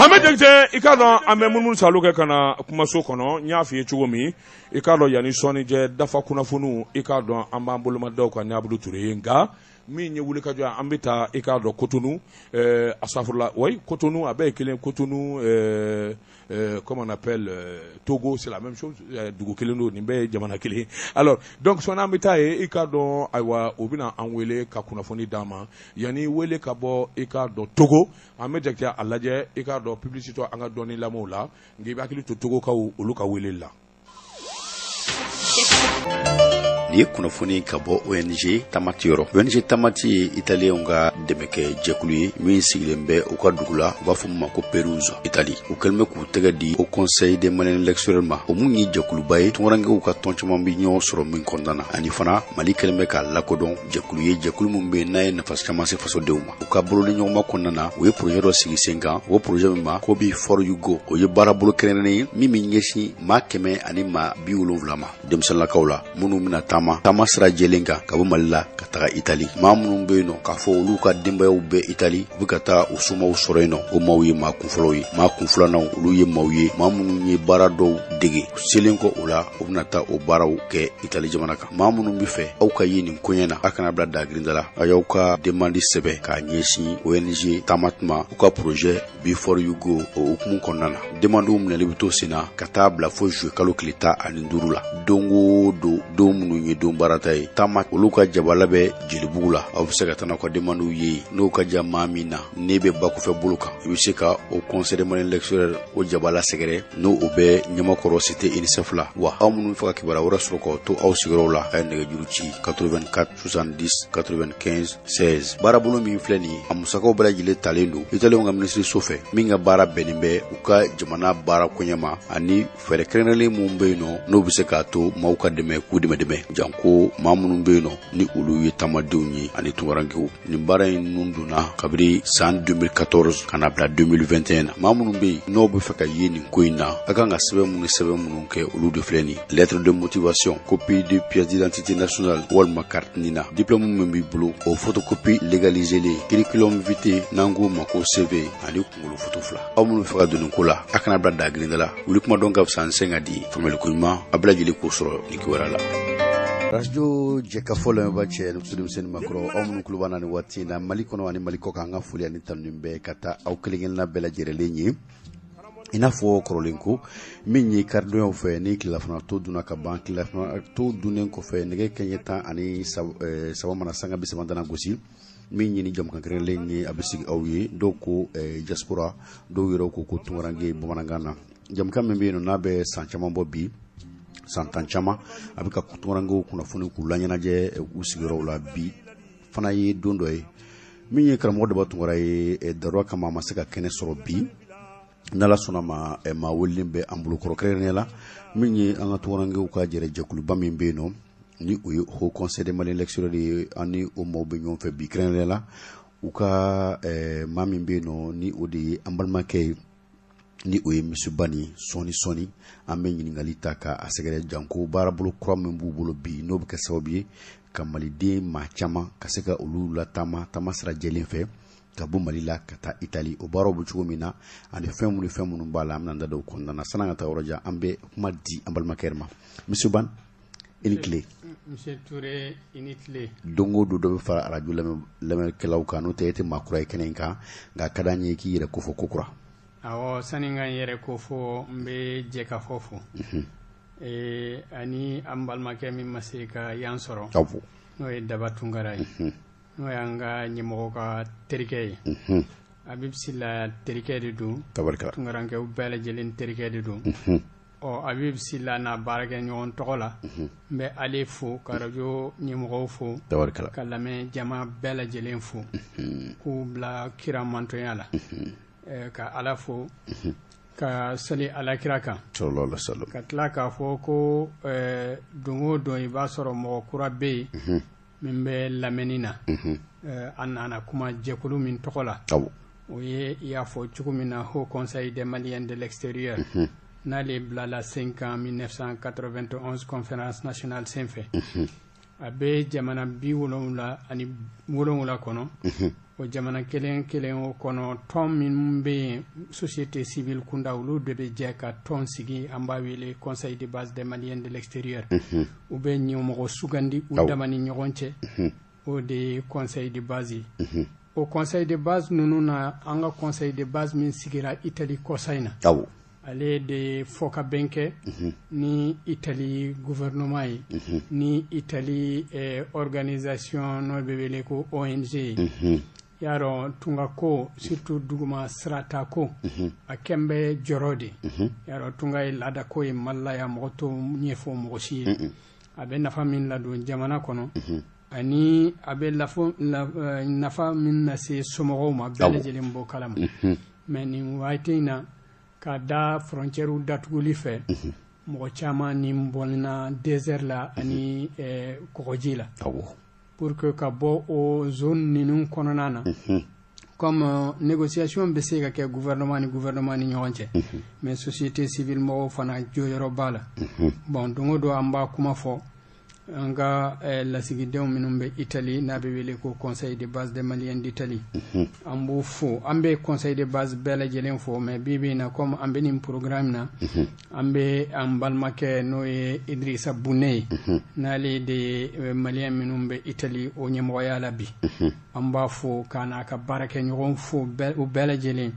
Hamɛ Jakite, i k'a dɔn an bɛ munumunu salo kɛ ka na kumaso kɔnɔ. N y'a f'i ye cogo min, i k'a dɔn yanni sɔɔni cɛ, dafa kunnafoniw, i k'a dɔn an b'an bolomadaw kan ni Abudu Ture ye. Nka min ye wulikajɔ ye, an bɛ taa, i k'a dɔn, Kotonu, asafurula, oui, Kotonu, a bɛɛ ye kelen. Kotonu, comment on appelle, Togo, c'est la même chose, dugu kelen don, nin bɛɛ ye jamana kelen. Alors donc sɔɔni an bɛ taa yen, i k'a dɔn, ayiwa, u bɛna an wele ka kunnafoni d'an ma. Yanni wele ka bɔ, i k'a dɔn, Togo, an bɛ Jakite a lajɛ, i k'a dɔn, publicité, an ka dɔɔni lamɛn o la. Nka i bɛ hakili to Togokaw, olu ka wele la. Nin ye kunnafoni ka bɔ ONG Tamati yɔrɔ. ONG Tamati ye italiyɛnw ka dɛmɛkɛ jɛkulu ye min sigilen bɛ u ka dugu la, u b'a fɔ min ma ko Perouse, Itali. U kɛlen bɛ k'u tɛgɛ di Haut Conseil des Maliens de l'extérieur ma, o mun ye jɛkuluba ye, tunkarankew ka tɔn caman bɛ ɲɔgɔn sɔrɔ min kɔnɔna na. Ani fana, Mali kɛlen bɛ k'a lakodɔn jɛkulu ye, jɛkulu min bɛ yen n'a ye nafa caman se fasodenw ma. U ka bolodiɲɔgɔnma kɔnɔna na, u ye projet dɔ sigi sen kan, o projet min ma ko Before You Go. O ye baarabolo kɛrɛnkɛrɛnnen ye min bɛ ɲɛsin maa 170 ma, denmisɛnninlakaw la, minnu bɛna taama taama sira jɛlen kan ka bɔ Mali la ka taga Itali. Maa minnu bɛ yen nɔ k'a fɔ olu ka denbayaw bɛ Itali, u bɛ ka taa u somaw sɔrɔ yen nɔ, o maaw ye maa kunfɔlɔw ye. Maa kun filananw, olu ye maaw ye, maa minnu ye baara dɔw dege, selen kɔ o la, u bɛna taa o baaraw kɛ Itali jamana kan. Maa minnu bɛ fɛ aw ka ye nin koɲɛ na, a kana bila dagirinda la, a y'aw ka demande sɛbɛn k'a ɲɛsin ONG Tamat ma, u ka projet Before You Go o hukumu kɔnɔna na. Demandew minɛli bɛ to sen na ka taa bila fo juillet kalo tile 15 la, don o don, don minnu ye don baarata ye. Taama olu ka jabala bɛ Jelibugu la, aw bɛ se ka taa n'aw ka demandew ye. N'o ka diya maa min na, n'e bɛ ba kɔfɛ bolo kan, i bɛ se ka Haut Conseil des Maliens de l'extérieur o jabala sɛgɛrɛ, n'o o bɛ Ɲamakɔrɔ, cité UNICEF la. Wa aw minnu bɛ fɛ ka kibaruya wɛrɛ sɔrɔ k'aw to aw sigiyɔrɔw la, a ye nɛgɛjuru ci 84 70 95 16. Baarabolo min filɛ nin ye, a musakaw bɛɛ lajɛlen talen don Italiyɛnw ka minisiriso fɛ, min ka baara bɛnnen bɛ u ka jamana baara koɲɛ ma, ani fɛɛrɛ kɛrɛnkɛrɛnlen minnu bɛ yen nɔ, n'o bɛ se k'a to maaw ka dɛmɛ, k'u dɛmɛ dɛmɛ, janko maa minnu bɛ yen nɔ ni olu ye taamadenw ye ani tunkarankew. Nin baara in nun donna kabini san 2014 ka na bila 2021 na. Maa minnu bɛ yen n'aw bɛ fɛ ka ye nin ko in na, a kan ka sɛbɛn minnu sɛbɛn minnu kɛ, olu de filɛ nin: lettre de motivation, copie de pièce d'identité nationale walima carte NINA, diplôme min b'i bolo, o photocopie légalisée, curriculum vitae n'an k'o ma ko CV, ani kunkolo foto fila. Aw minnu fɛ ka don nin ko la, a kana bila dagirinda la. Wuli kuma dɔn ka fisa n sen ka di. Faamuyali ko ɲuman, a bɛɛ lajɛlen k'o sɔrɔ nin kibaruya la. Radio Jɛkafɔ lamɛnbaa cɛ ni muso, denmisɛnnin, makɔrɔ, aw minnu tulo b'an na nin waati in na Mali kɔnɔ ani Mali kɔ kan, an ka foli ani tanuni bɛ ka taa aw kelen kelenna bɛɛ lajɛlen ye. I n'a fɔ kɔrɔlen ko min ye karidonyaw fɛ, ni tilelafana to dunna ka ban, tilelafana to dunnen kɔfɛ, nɛgɛ kɛɲɛ 13 mana sanga 30 dana gosi, min ɲini jamukan kɛrɛnkɛrɛnlen ye, a bɛ sigi aw ye. Dɔw ko diaspora, dɔw yɛrɛ ko ko tunkaranke bamanankan na. Jamukan min bɛ yen nɔ, n'a bɛ san caman bɔ bi, san tan caman, a bɛ ka tunkarankew kunnafoni k'u laɲɛnajɛ u sigiyɔrɔw la. Bi fana ye don dɔ ye min ye karamɔgɔ Daba Tunkara ye, darura kama a ma se ka kɛnɛ sɔrɔ bi. N'Ala sɔnna ma, maa welelen bɛ an bolo kɔrɔ, kɛrɛnkɛrɛnnenya la min ye an ka tunkarankew ka jɛrɛ jɛkuluba min bɛ yen nɔ, ni o ye Haut Conseil des Maliens de l'extérieur de ye. An ni o maaw bɛ ɲɔgɔn fɛ bi, kɛrɛnkɛrɛnnenya la u ka maa min bɛ yen nɔ, ni o de ye an balimakɛ ye, ni o ye Monsieur Bani. Sɔɔni sɔɔni an bɛ ɲininkali ta ka a sɛgɛrɛ, janko baarabolo kura min b'u bolo bi, n'o bɛ kɛ sababu ye ka maliden maa caman ka se ka olu lataama taama sira jɛlen fɛ ka bɔ Mali la ka taa Itali. O baaraw bɛ cogo min na ani fɛn minnu fɛn minnu b'a la, an bɛna da don o kɔnɔna na. San'an ka taa yɔrɔ jan, an bɛ kuma di an balimakɛ ma. Monsieur Ban, i ni tile. Monsieur Touré, i ni tile. Don o don, dɔ bɛ fara arajo lamɛnnikɛlaw kan. N'o tɛ, e tɛ maa kura ye kɛnɛ in kan, nka a ka d'an ye k'i yɛrɛ kofɔ kokura. Awɔ, sani n ka n yɛrɛ kofɔ, n bɛ jɛ ka fɔ fo ani an balimakɛ min ma se ka yan sɔrɔ, n'o ye Daba Tunkara ye, n'o y'an ka ɲɛmɔgɔ ka terikɛ ye. Habib Sila terikɛ de don, tunkarankɛw bɛɛ lajɛlen terikɛ de don. Ɔ, Habib Sila n'a baarakɛɲɔgɔn tɔgɔ la, n bɛ ale fo, ka arajo ɲɛmɔgɔw fo, ka lamɛn jama bɛɛ lajɛlen fo, k'u bila kira mantonya la, ka Ala fo, ka sali alakira kan, ka tila k'a fɔ ko don o don i b'a sɔrɔ mɔgɔ kura bɛ yen min bɛ lamɛnni na. A nana kuma jɛkulu min tɔgɔ la, o ye i y'a fɔ cogo min na, Haut Conseil des Maliens de l'extérieur, n'ale bilala sen kan 1991 conférence nationale senfɛ. A bɛ jamana 77 kɔnɔ. O jamana kelen kelen o kɔnɔ, tɔn minnu bɛ yen société civile kunda, olu de bɛ jɛ ka tɔn sigi, an b'a wele Conseil de base des Maliens de l'extérieur. U bɛ ɲɛmɔgɔ sugandi u dama ni ɲɔgɔn cɛ, o de ye conseil de base ye. O conseil de base ninnu na, an ka conseil de base min sigira Italie kɔsa in na, ale de ye fɔkabɛn kɛ ni Italie gouvernement ye, ni Italie organisation n'o bɛ wele ko ONG ye. Y'a dɔn, tunga ko, surtout duguma sirata ko, a kɛn bɛ jɔrɔ de. Y'a dɔn, tunga ye laada ko ye Mali la yan, mɔgɔ t'o ɲɛfɔ mɔgɔ si ye. A bɛ nafa min ladon jamana kɔnɔ ani a bɛ nafa min lase somɔgɔw ma, bɛɛ lajɛlen b'o kalama. Mais nin waati in na, ka da frontière datuguli fɛ, mɔgɔ caman ni bɔnna désert la ani kɔgɔji la. Pour que ka bɔ o zone ninnu kɔnɔna na, comme négociation bɛ se ka kɛ gouvernement ni gouvernement ni ɲɔgɔn cɛ, mais société civile mɔgɔw fana jɔyɔrɔ b'a la. Bon, don o don an b'a kuma fɔ, an ka lasigidenw minnu bɛ Italie, n'a bɛ wele ko Conseil de base des Maliens d'Italie, an b'u fo. An bɛ conseil de base bɛɛ lajɛlen fo, mais bi bi in na, comme an bɛ nin programme na, an bɛ an balimakɛ n'o ye Idrissa Bune ye, n'ale de ye Malien minnu bɛ Italie o ɲɛmɔgɔya la bi, an b'a fo k'a n'a ka baarakɛɲɔgɔn fo, u bɛɛ lajɛlen,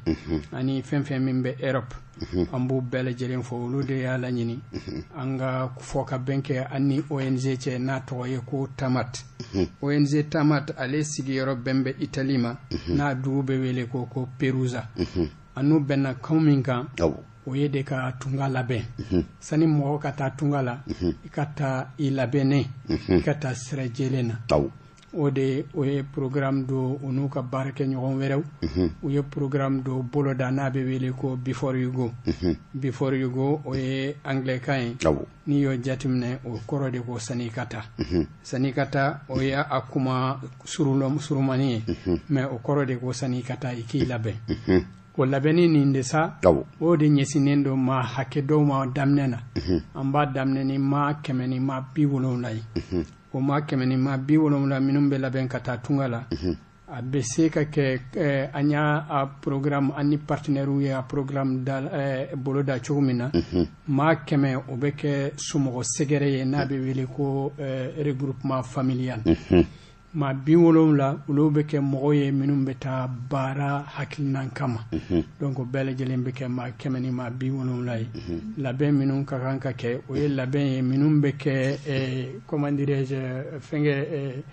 ani fɛn fɛn min bɛ Europe, an b'u bɛɛ lajɛlen fo. Olu de y'a laɲini an ka fɔ ka bɛn kɛ an ni ONG cɛ, n'a tɔgɔ ye ko Tamat. ONG Tamat, ale sigiyɔrɔ bɛn bɛ Italie ma, n'a dugu bɛ wele ko Perusa. An n'u bɛnna kan min kan, o ye de ka tunga labɛn. Sani mɔgɔ ka taa tunga la, i ka taa i labɛnnen, i ka taa sira jɛlen na. O de o ye programme do, u n'u ka baarakɛ ɲɔgɔn wɛrɛw, u ye programme do boloda n'a bɛ wele ko Before You Go. Before You Go, o ye anglais kan ye. N'i y'o jateminɛ, o kɔrɔ de ko sani i ka taa. Sani i ka taa, o ye a kuma surumani ye, mais o kɔrɔ de ko sani i ka taa, i k'i labɛn. O labɛnni nin de sa, o de ɲɛsinnen don maa hakɛ dɔw ma. Daminɛ na, an b'a daminɛ ni maa 170 ye. O maa 170 minnu bɛ labɛn ka taa tunga la, a bɛ se ka kɛ an y'a a programme, an ni partenaires ye a programme da boloda cogo min na, maa 100, o bɛ kɛ somɔgɔ sɛgɛrɛ ye, n'a bɛ wele ko regroupement familial. Maa 70, olu bɛ kɛ mɔgɔw ye minnu bɛ taa baara hakilinan kama. Donc o bɛɛ lajɛlen bɛ kɛ maa 170 ye. Labɛn minnu ka kan ka kɛ, o ye labɛn ye minnu bɛ kɛ, comment dirais-je, fɛnkɛ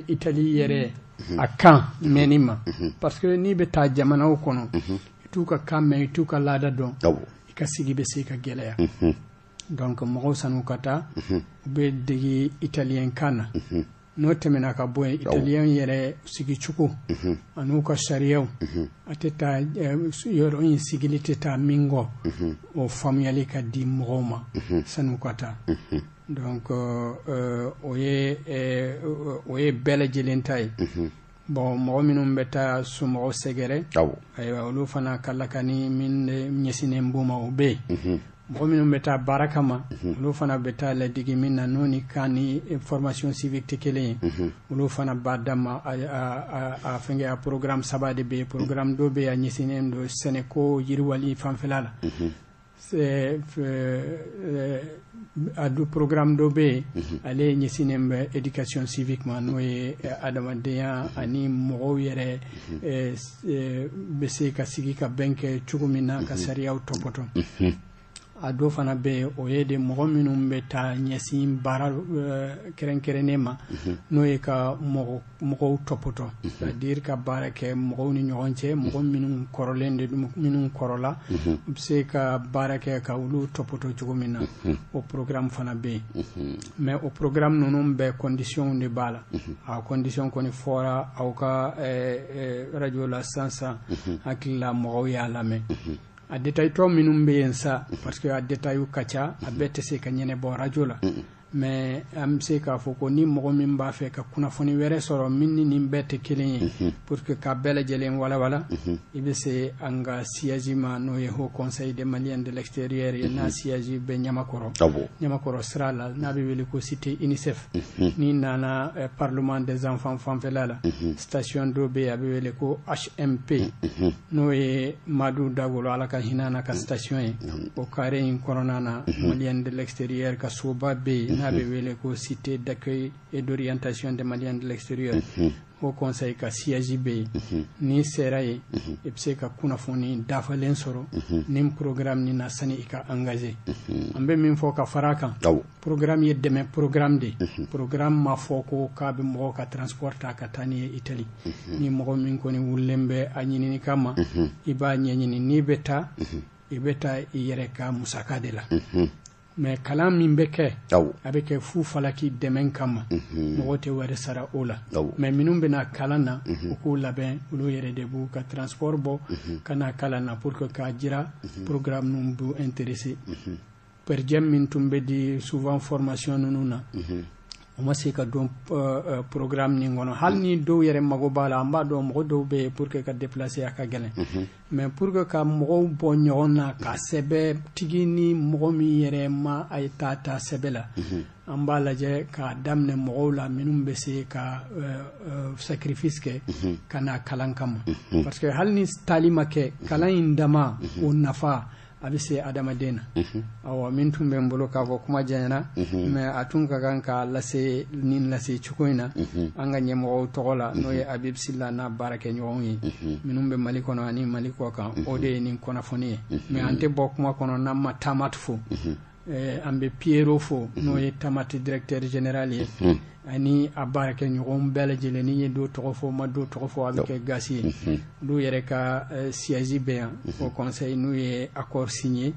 Italie yɛrɛ a kan mɛnni ma, parce que n'i bɛ taa jamanaw kɔnɔ, i t'u ka kan mɛn, i t'u ka laada dɔn, i ka sigi bɛ se ka gɛlɛya. Donc mɔgɔw, sanu ka taa, u bɛ dege italien kan na. N'o tɛmɛna ka bɔ yen, italien yɛrɛ sigicogo an'u ka sariyaw, a tɛ taa yɔrɔ in sigili tɛ taa min kɔ, o faamuyali ka di mɔgɔw ma sanu ka taa. Donc o ye bɛɛ lajɛlen ta ye. Bon, mɔgɔ minnu bɛ taa somɔgɔw sɛgɛrɛ, ayiwa, olu fana ka lakani min ɲɛsinnen b'u ma, o bɛ yen. Mɔgɔ minnu bɛ taa baara kama, olu fana bɛ taa ladigi min na, n'o ni kan ni formation civique tɛ kelen ye, olu fana b'a dama a fɛnkɛ. A programme saba de bɛ yen. Programme dɔ bɛ yen, a ɲɛsinnen don sɛnɛko yiriwali fanfɛla la. A du programme dɔ bɛ yen, ale ɲɛsinnen bɛ éducation civique ma, n'o ye adamadenya ani mɔgɔw yɛrɛ bɛ se ka sigi ka bɛn kɛ cogo min na, ka sariyaw tɔpɔtɔ. A dɔ fana bɛ yen, o ye de mɔgɔ minnu bɛ taa ɲɛsin baara kɛrɛnkɛrɛnnen ma, n'o ye ka mɔgɔw tɔpɔtɔ, c'est à dire ka baara kɛ mɔgɔw ni ɲɔgɔn cɛ, mɔgɔ minnu kɔrɔlen de, minnu kɔrɔla, u bɛ se ka baara kɛ ka olu tɔpɔtɔ cogo min na, o programme fana bɛ yen. Mais o programme ninnu bɛɛ, condition de b'a la. A condition kɔni fɔra aw ka radio la sisan sisan, hakili la mɔgɔw y'a lamɛn. A détail tɔ minnu bɛ yen sa, parce que a détail ka ca, a bɛɛ tɛ se ka ɲɛnabɔ radio la. Mais an bɛ se k'a fɔ ko ni mɔgɔ min b'a fɛ ka kunnafoni wɛrɛ sɔrɔ min ni nin bɛɛ tɛ kelen ye, pour que ka bɛɛ lajɛlen walawala, i bɛ se an ka siège ma, n'o ye Haut Conseil des Maliens de l'extérieur ye, n'a siège bɛ Ɲamakɔrɔ, Ɲamakɔrɔ sira la, n'a bɛ wele ko cité UNICEF. N'i nana Parlement des enfants fanfɛla la, station dɔ bɛ yen, a bɛ wele ko HMP, n'o ye Madu Dagolo, Ala ka hinɛ n'a ka station ye. O carré in kɔnɔna na, Maliens de l'extérieur ka soba bɛ yen, n'a bɛ wele ko cité d'accueil et d'orientation des Maliens de l'extérieur. Haut Conseil ka siège bɛ yen. N'i sera yen, i bɛ se ka kunnafoni dafalen sɔrɔ nin programme nin na sani i ka engagé. An bɛ min fɔ ka fara a kan, programme ye dɛmɛ programme de ye. Programme ma fɔ ko k'a bɛ mɔgɔw ka transport ta ka taa n'i ye Italie. Ni mɔgɔ min kɔni wulilen bɛ a ɲinini kama, i b'a ɲɛɲini. N'i bɛ taa, i bɛ taa i yɛrɛ ka musaka de la. Mais kalan min bɛ kɛ, a bɛ kɛ fu falaki dɛmɛ kama, mɔgɔ tɛ wari sara o la. Mais minnu bɛna kalan na, u k'u labɛn, olu yɛrɛ de b'u ka transport bɔ ka na kalan na, pour que k'a jira programme ninnu b'u intéressé. Per diem min tun bɛ di souvent formation ninnu na, o ma se ka don programme nin kɔnɔ. Hali ni dɔw yɛrɛ mago b'a la, an b'a dɔn mɔgɔ dɔw bɛ yen, pour que ka déplacer a ka gɛlɛn. Mais pour que ka mɔgɔw bɔ ɲɔgɔn na, ka sɛbɛ tigi ni mɔgɔ min yɛrɛ ma a ye taa ta sɛbɛ la, an b'a lajɛ k'a daminɛ mɔgɔw la minnu bɛ se ka sacrifice kɛ ka na kalan kama, parce que hali ni taali ma kɛ, kalan in dama o nafa a bɛ se adamaden na. Awɔ, min tun bɛ n bolo k'a fɔ, kuma janyana, mais a tun ka kan ka lase nin lase cogo in na an ka ɲɛmɔgɔw tɔgɔ la, n'o ye Habib Sylla n'a baarakɛɲɔgɔnw ye minnu bɛ Mali kɔnɔ ani Mali kɔ kan. O de ye nin kunnafoni ye. Mais an tɛ bɔ kuma kɔnɔ n'an ma Tamat fo. An bɛ Piero fo, n'o ye Tamat directeur général ye, ani a baarakɛɲɔgɔnw bɛɛ lajɛlen. Ni ye dɔw tɔgɔ fɔ, ma dɔw tɔgɔ fɔ, a bɛ kɛ gasi ye. Olu yɛrɛ ka siège bɛ yan. Haut Conseil n'u ye accord signé,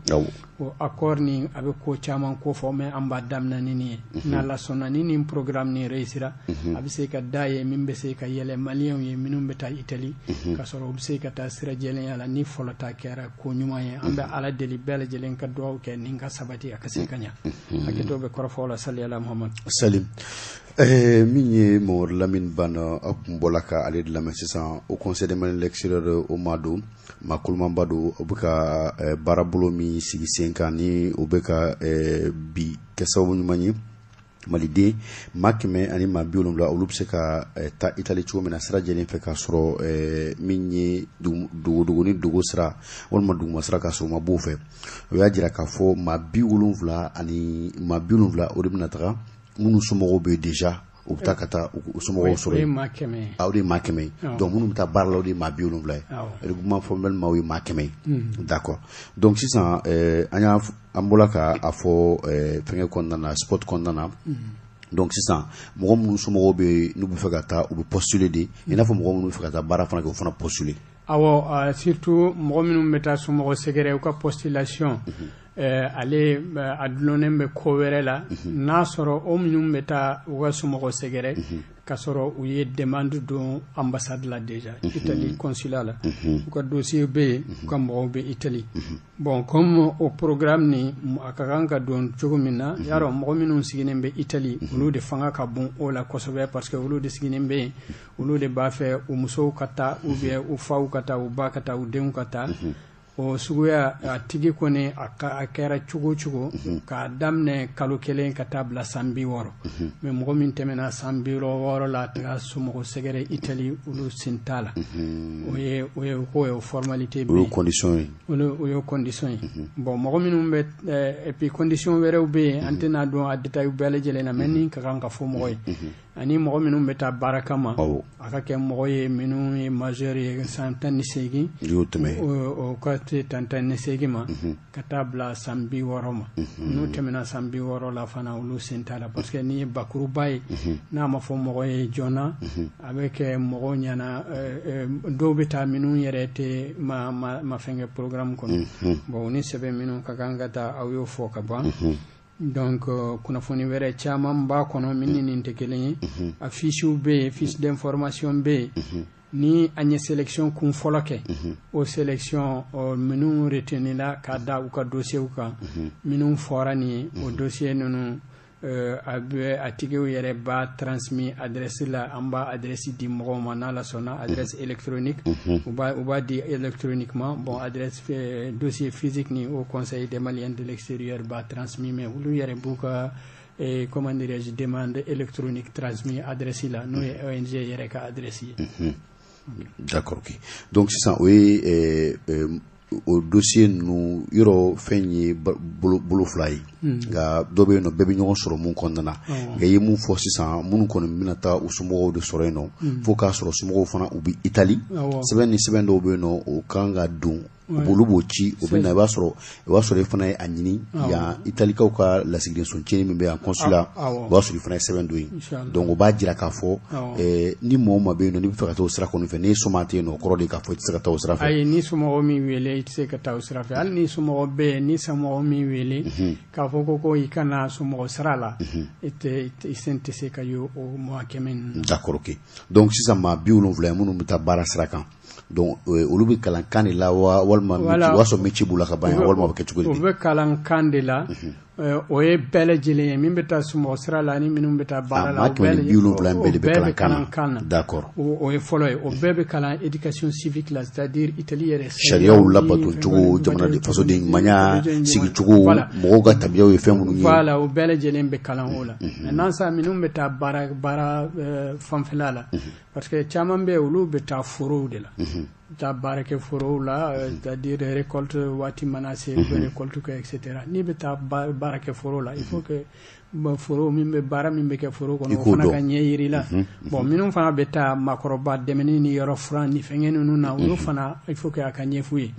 o accord nin a bɛ ko caman ko fɔ, mais an b'a daminɛ ni nin ye. N'Ala sɔnna, ni nin programme nin réussira, a bɛ se ka da ye min bɛ se ka yɛlɛ Maliyɛnw ye minnu bɛ taa Italie, ka sɔrɔ u bɛ se ka taa sira jɛlenya la. Ni fɔlɔ ta kɛra ko ɲuman ye, an bɛ Ala deli, bɛɛ lajɛlen ka dugawu kɛ nin ka sabati, a ka se ka ɲa. Hakɛto bɛ kɔrɔfɔ la. Sali ala Muhammad. Salim, min ye Mamadu Lamine Bana, aw kun bɔla ka ale de lamɛn sisan. Haut Conseil des Maliens de l'extérieur, o maa don, maa kolomanba don. O bɛ ka baarabolo min sigi sen kan, ni o bɛ ka bi kɛ sababu ɲuman ye, maliden maa 170, olu bɛ se ka taa Itali cogo min na sira jɛlen fɛ, k'a sɔrɔ min ye dogodogo ni dogo sira walima duguma sira, k'a sɔrɔ u ma b'o fɛ. O y'a jira k'a fɔ maa 70 ani maa 70, o de bɛna taga. Minnu somɔgɔw bɛ yen déjà, u bɛ taa ka taa u somɔgɔw sɔrɔ yen. O de ye maa 100 ye. Donc minnu bɛ taa baara la, o de ye maa 70 ye. Regroupement formel maaw ye maa 100 ye. D'accord. Donc sisan, an y'a an bɔra ka a fɔ fɛnkɛ kɔnɔna na, spot kɔnɔna na. Donc sisan, mɔgɔ minnu somɔgɔw bɛ yen, n'u bɛ fɛ ka taa, u bɛ postuler de, i n'a fɔ mɔgɔ minnu bɛ fɛ ka taa baara fana kɛ, o fana postuler. Awɔ, surtout mɔgɔ minnu bɛ taa somɔgɔw sɛgɛrɛ, u ka postulation ale a dulonnen bɛ ko wɛrɛ la. N'a sɔrɔ o minnu bɛ taa u ka somɔgɔw sɛgɛrɛ, k'a sɔrɔ u ye demande don ambassade la déjà, Italie consulat la, u ka dossier bɛ yen, u ka mɔgɔw bɛ Italie. Bon, comme o programme ni a ka kan ka don cogo min na, y'a dɔn mɔgɔ minnu sigilen bɛ Italie, olu de fanga ka bon o la kosɛbɛ, parce que olu de sigilen bɛ yen, olu de b'a fɛ u musow ka taa, ou bien u faw ka taa, u ba ka taa, u denw ka taa. O suguya a tigi kɔni, a kɛra cogo o cogo, k'a daminɛ kalo 1 ka taa bila san 60. Mais mɔgɔ min tɛmɛna san 60 la, a taga somɔgɔ sɛgɛrɛ Italie, olu sen t'a la. O ye ko ye, o formalité bɛ yen. O ye condition ye. O ye condition ye. Bon, mɔgɔ minnu bɛ, et puis condition wɛrɛw bɛ yen, an tɛna dɔn a détail bɛɛ lajɛlen na, mais nin ka kan ka fɔ mɔgɔ ye. Ani mɔgɔ minnu bɛ taa baara kama, a ka kɛ mɔgɔ ye minnu ye majeur ye, san 18, o ka se tan 18 ma ka taa bila san 60 ma. N'u tɛmɛna san 60 la fana, olu sen t'a la, parce que n'i ye bakuruba ye, n'a ma fɔ mɔgɔ ye joona, a bɛ kɛ mɔgɔw ɲɛna dɔw bɛ taa minnu yɛrɛ tɛ ma fɛn kɛ programme kɔnɔ. Bon, ni sɛbɛn minnu ka kan ka taa, aw y'o fɔ ka ban. Donc kunnafoni wɛrɛ caman b'a kɔnɔ min ni nin tɛ kelen ye. A fiches bɛ yen, fiche d'information bɛ yen. Ni an ye sélection kun fɔlɔ kɛ, o sélection minnu retenu la ka da u ka dossier kan, minnu fɔra nin ye, o dossier ninnu A bɛ a tigiw yɛrɛ b'a transmis adresse la. An b'a adresse di mɔgɔw ma n'Ala sɔnna, adresse électronique, u b'a di électroniquement. Bon, adresse dossier physique ni, au Conseil des Maliens de l'extérieur b'a transmis, mais olu yɛrɛ b'u ka, comment dirais-je, demande électronique transmis adresse la, n'o ye ONG yɛrɛ ka adresse ye. D'accord, ok. Donc sisan, o ye o dossier ninnu yɔrɔ, fɛn ye bolo fila ye, nka dɔ bɛ yen nɔ, bɛɛ bɛ ɲɔgɔn sɔrɔ mun kɔnɔna na. Nka i ye mun fɔ sisan, minnu kɔni bɛna taa u somɔgɔw de sɔrɔ yen nɔ, fo k'a sɔrɔ somɔgɔw fana u bɛ Itali. Sɛbɛn ni sɛbɛn dɔw bɛ yen nɔ, o kan ka don, olu b'o ci, o bɛ na. I b'a sɔrɔ i fana ye a ɲini yan, Italikaw ka lasigidenso cɛni min bɛ yan, consulat, o b'a sɔrɔ i fana ye sɛbɛn don yen. Donc o b'a jira k'a fɔ ni mɔgɔ o maa bɛ yen nɔ, n'i bɛ fɛ ka taa o sira kɔni fɛ, n'i soma tɛ yen nɔ, o kɔrɔ de k'a fɔ i tɛ se ka taa o sira fɛ. Ayi, ni somɔgɔw min wele, i tɛ se ka taa o sira fɛ. Hali ni somɔgɔ bɛ yen, ni somɔgɔ min wele k'a fɔ ko i kana somɔgɔ sira la, i tɛ, i sen tɛ se ka ye o mɔgɔ 100 ninnu na. D'accord, ok. Donc sisan, maa 70 minnu bɛ taa baara sira kan, donc olu bɛ kalan kan de la wa, walima o b'a sɔrɔ métier b'u la ka ban yan, walima a bɛ kɛ cogo di? U bɛ kalan kan de la. O ye bɛɛ lajɛlen ye, min bɛ taa somɔgɔ sira la ani minnu bɛ taa baara la. Maa 170 in bɛɛ de bɛ kalan kan na. D'accord. O ye fɔlɔ ye. O bɛɛ bɛ kalan éducation civique la, c'est-à-dire Italie yɛrɛ sariyaw labato cogo, jamana fasoden ɲumanya sigicogo, mɔgɔw ka tabiyaw ye fɛn minnu ye. Voilà, o bɛɛ lajɛlen bɛ kalan o la. Maintenant sa, minnu bɛ taa baara fanfɛla la, parce que caman bɛ yen, olu bɛ taa forow de la, taa baara kɛ forow la, c'est-à-dire récolte waati mana se, u bɛ récolte kɛ, et cetera. N'i bɛ taa baara kɛ foro la, il faut que foro min bɛ, baara min bɛ kɛ foro kɔnɔ, o fana ka ɲɛ yir'i la. Bon, minnu fana bɛ taa maakɔrɔba dɛmɛni ni yɔrɔ furan ni fɛngɛ ninnu na, olu fana, il faut que a ka ɲɛf'u ye.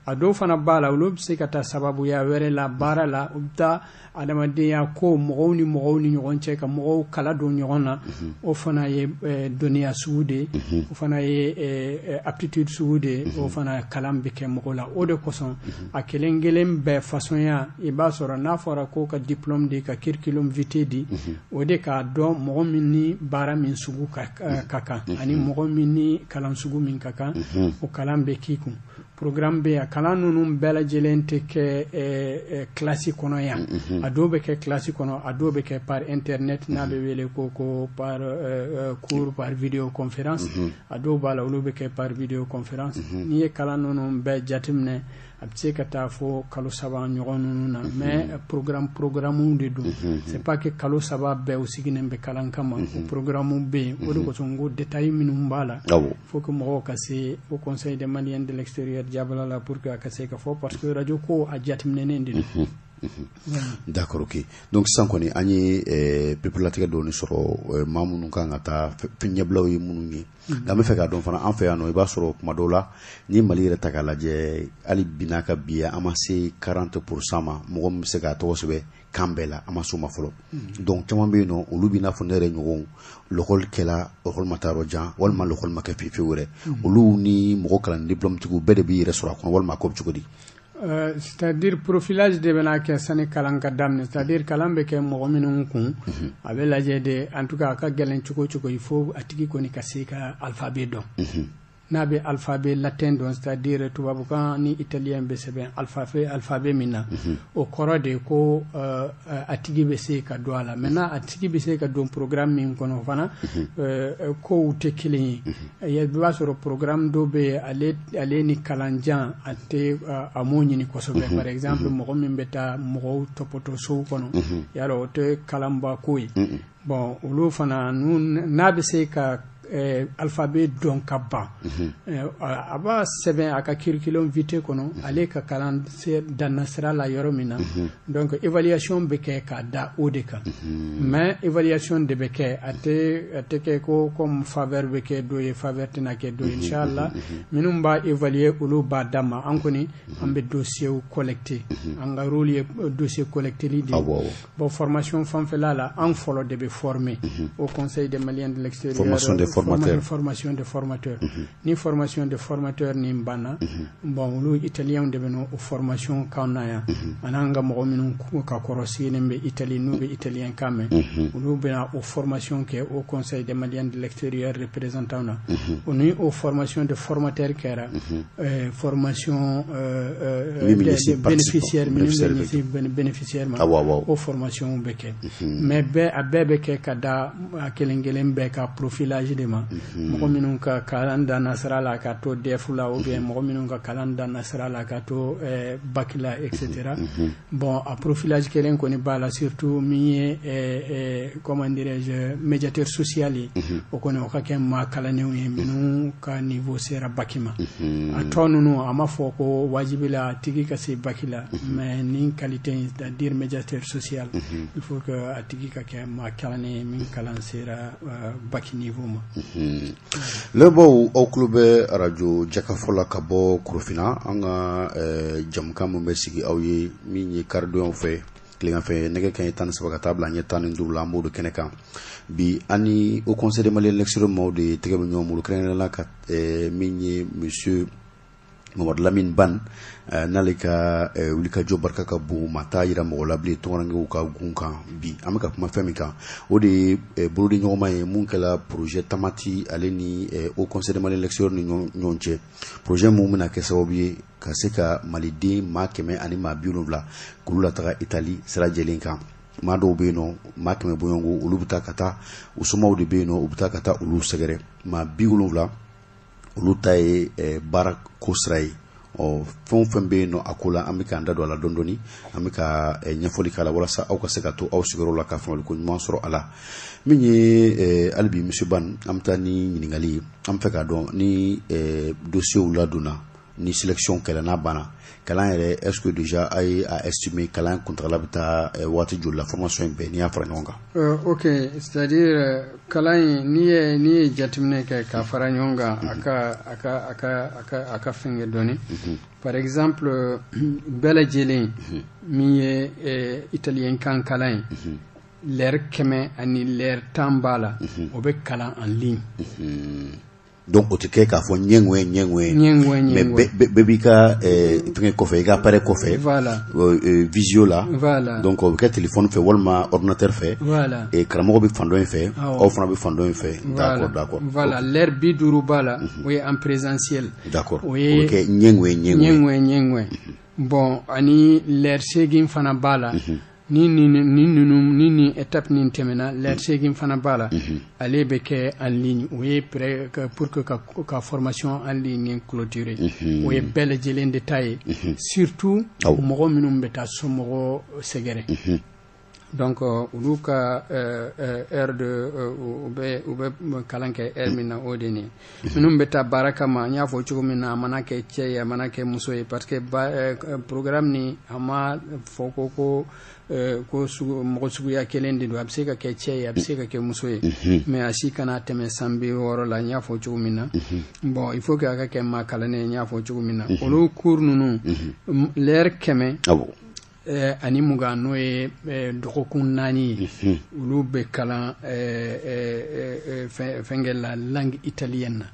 A dɔw fana b'a la, olu bɛ se ka taa sababuya wɛrɛ la baara la, u bɛ taa adamadenya ko mɔgɔw ni mɔgɔw ni ɲɔgɔn cɛ, ka mɔgɔw kala don ɲɔgɔn na. O fana ye dɔnniya sugu de ye, o fana ye aptitude sugu de ye, o fana kalan bɛ kɛ mɔgɔ la. O de kosɔn, a kelen kelen bɛɛ façon, i b'a sɔrɔ n'a fɔra ko ka diplôme di, ka curriculum vitae di, o de k'a dɔn mɔgɔ min ni baara min sugu ka kan ani mɔgɔ min ni kalan sugu min ka kan, o kalan bɛ k'i kun. Programme bɛ yan. Kalan ninnu bɛɛ lajɛlen tɛ kɛ classe kɔnɔ yan. A dɔw bɛ kɛ classe kɔnɔ, a dɔw bɛ kɛ par internet, n'a bɛ wele ko par cours par vidéoconférence. A dɔw b'a la, olu bɛ kɛ par vidéoconférence. N'i ye kalan ninnu bɛɛ jateminɛ, a bɛ se ka taa fo kalo 3 ɲɔgɔn ninnu na. Mais programme de don, c'est pas que kalo 3 bɛɛ u sigilen bɛ kalan kama. O programme bɛ yen. O de kosɔn n ko détail minnu b'a la, faut que mɔgɔw ka se au Conseil des Maliens de l'extérieur Jabala la pour que a ka se ka fɔ, parce que radio ko a jateminɛnen de don. D'accord, ok. Donc sisan kɔni, an ye pereperelatigɛ dɔɔni sɔrɔ, maa minnu kan ka taa, ɲɛbilaw ye minnu ye. Nka an bɛ fɛ k'a dɔn fana, an fɛ yan nɔ, i b'a sɔrɔ kuma dɔw la, ni Mali yɛrɛ ta k'a lajɛ, hali bi n'a ka bi, an ma se 40% ma, mɔgɔ min bɛ se k'a tɔgɔ sɛbɛn kan bɛɛ la, an ma s'o ma fɔlɔ. Donc caman bɛ yen nɔ, olu b'i n'a fɔ ne yɛrɛ ɲɔgɔn, lɔkɔli kɛla, lɔkɔli ma taa yɔrɔ jan, walima lɔkɔli ma kɛ fiyewu fiyewu yɛrɛ. Olu ni mɔgɔ kalan diplôme tigiw bɛɛ de b'i yɛrɛ sɔrɔ a kɔnɔ, walima a ko bɛ cogo di? C'est-à-dire profilage de bɛna kɛ sani kalan ka daminɛ, c'est-à-dire kalan bɛ kɛ mɔgɔ minnu kun, a bɛ lajɛ de. En tout cas, a ka gɛlɛn cogo o cogo, il faut a tigi kɔni ka se ka alphabet dɔn. N'a bɛ alphabet latin dɔn, c'est-à-dire tubabukan ni italien bɛ sɛbɛn alphabet min na, o kɔrɔ de ko a tigi bɛ se ka don a la. Maintenant, a tigi bɛ se ka don programme min kɔnɔ fana, kow tɛ kelen ye. I b'a sɔrɔ programme dɔ bɛ yen, ale ni kalanjan a tɛ, a m'o ɲini kosɛbɛ. Par exemple, mɔgɔ min bɛ taa mɔgɔw tɔpɔtɔ sow kɔnɔ, yarɔ, o tɛ kalanba ko ye. Bon, olu fana, n'a bɛ se ka alphabet dɔn ka ban, a b'a sɛbɛn a ka curriculum vitae kɔnɔ, ale ka kalan danna sira la yɔrɔ min na. Donc évaluation bɛ kɛ k'a da o de kan. Mais évaluation de bɛ kɛ, a tɛ kɛ ko comme faveur bɛ kɛ dɔ ye, faveur tɛna kɛ dɔ ye. Inchallah, minnu b'a évaluer, olu b'a d'a ma. An kɔni, an bɛ dossier collecter, an ka rôle ye dossier collecteli de ye. Bon, formation fanfɛla la, an fɔlɔ de bɛ former au Conseil des Maliens de l'extérieur. Formation des Formateur. Formation de formateur. Ni formation de formateur nin banna, bon, olu italien de bɛ n'o formation kan na yan, ani an ka mɔgɔ minnu ka kɔrɔ sigilen bɛ Italie, n'u bɛ italien kan mɛn, olu bɛna o formation kɛ au Conseil des Maliens de l'extérieur représentant na. O ni o formation de formateur kɛra, formation bénéficiaire, minnu bɛ ɲɛsin bénéficiaire ma, o formation bɛ kɛ. Mais bɛɛ, a bɛɛ bɛ kɛ ka da a kelen kelen bɛɛ ka profilage de ma. Mɔgɔ minnu ka kalan danna sira la ka to DEF la, ou bien mɔgɔ minnu ka kalan danna sira la ka to bac la, et cetera. Bon, a profilage kelen kɔni b'a la, surtout min ye, comment dirais-je, médiateur social ye, o kɔni o ka kɛ maa kalannenw ye minnu ka niveau sera bac ma. A tɔ ninnu, a ma fɔ ko wajibi la a tigi ka se bac la, mais ni qualité, c'est-à-dire médiateur social, il faut que a tigi ka kɛ maa kalannen ye min kalan sera bac niveau ma. Lamɛnbaaw, aw tulo bɛ arajo Jakafɔ la ka bɔ Korofina. An ka jamukan min bɛ sigi aw ye, min ye karidonyaw fɛ, tileganfɛ nɛgɛ kanɲɛ 13 ka taa bila ɲɛ 15 la, an b'o de kɛnɛ kan bi. An ni Haut Conseil des Maliens de l'extérieur maaw de tɛgɛ bɛ ɲɔgɔn bolo, kɛrɛnkɛrɛnnenya la ka min ye monsieur Mamadu Lamine Ban, n'ale ka wulikajɔ barika ka bon, maa t'a yira mɔgɔ la bilen tɔnkɔnɔnkɛw ka gun kan. Bi an bɛ ka kuma fɛn min kan, o de ye bolodi ɲɔgɔnma ye mun kɛla projet Tamati ale ni Haut Conseil des Maliens de l'extérieur ni ɲɔgɔn cɛ, projet mun bɛna kɛ sababu ye ka se ka maliden maa 170 k'olu lataga Itali sira jɛlen kan. Maa dɔw bɛ yen nɔ, maa 100 bɔɲɔgɔnko, olu bɛ taa ka taa u somaw de bɛ yen nɔ, u bɛ taa ka taa olu sɛgɛrɛ. Maa 70, olu ta ye baara ko sira ye. Ɔ, fɛn o fɛn bɛ yen nɔ a ko la, an bɛ k'an da don a la dɔɔni dɔɔni, an bɛ ka ɲɛfɔli k'a la walasa aw ka se ka to aw sigiyɔrɔ la ka faamuyali ko ɲuman sɔrɔ a la. Min ye hali bi, monsieur Ban, an bɛ taa ni ɲininkali ye. An bɛ fɛ k'a dɔn ni dossier ladonna, ni sélection kɛla, n'a banna, kalan yɛrɛ, est ce que déjà a ye a estimer kalan kuntagala bɛ taa waati joli la, formation in bɛɛ n'i y'a fara ɲɔgɔn kan? Ok, c'est à dire kalan in, n'i ye jateminɛ kɛ k'a fara ɲɔgɔn kan, a ka fɛnkɛ dɔɔni. Par exemple, bɛɛ lajɛlen min ye italien kan kalan ye, lɛri 100 ani lɛri 10 b'a la, o bɛ kalan en ligne. Donc o tɛ kɛ k'a fɔ ɲɛŋɛ ɲɛŋɛ? Ɲɛŋɛ. Mais bɛɛ b'i ka fɛngɛ kɔfɛ, i ka appareil kɔfɛ. Voilà. Visio la. Voilà. Donc o bɛ kɛ téléphone fɛ walima ordinateur fɛ. Voilà. Karamɔgɔ bɛ fan dɔ in fɛ, aw fana bɛ fan dɔ in fɛ. D'accord, d'accord. Voilà, lɛri 50 b'a la, o ye en présentiel. D'accord, o bɛ kɛ ɲɛŋɛ ɲɛŋɛ. Ɲɛŋɛ ɲɛŋɛ. Bon, ani lɛri 8 fana b'a la. Ni ninnu ni étape nin tɛmɛna, lɛri 8 fana b'a la, ale bɛ kɛ en ligne. O ye pour que ka formation en ligne clôturer. O ye bɛɛ lajɛlen de ta ye, surtout mɔgɔ minnu bɛ taa somɔgɔ sɛgɛrɛ. Donc olu ka heure de u bɛ kalan kɛ heure min na, o de nin ye. Minnu bɛ taa baara kama, n y'a fɔ cogo min na, a mana kɛ cɛ ye, a mana kɛ muso ye, parce que programme ni a ma fɔ ko mɔgɔ suguya kelen de don. A bɛ se ka kɛ cɛ ye, a bɛ se ka kɛ muso ye, mais a si kana tɛmɛ san 60 la, n y'a fɔ cogo min na. Bon, il faut que a ka kɛ maa kalannen ye, n y'a fɔ cogo min na. Olu cours ninnu, lɛri 120, n'o ye dɔgɔkun 4 ye, olu bɛ kalan fɛnkɛ la, langue italienne na,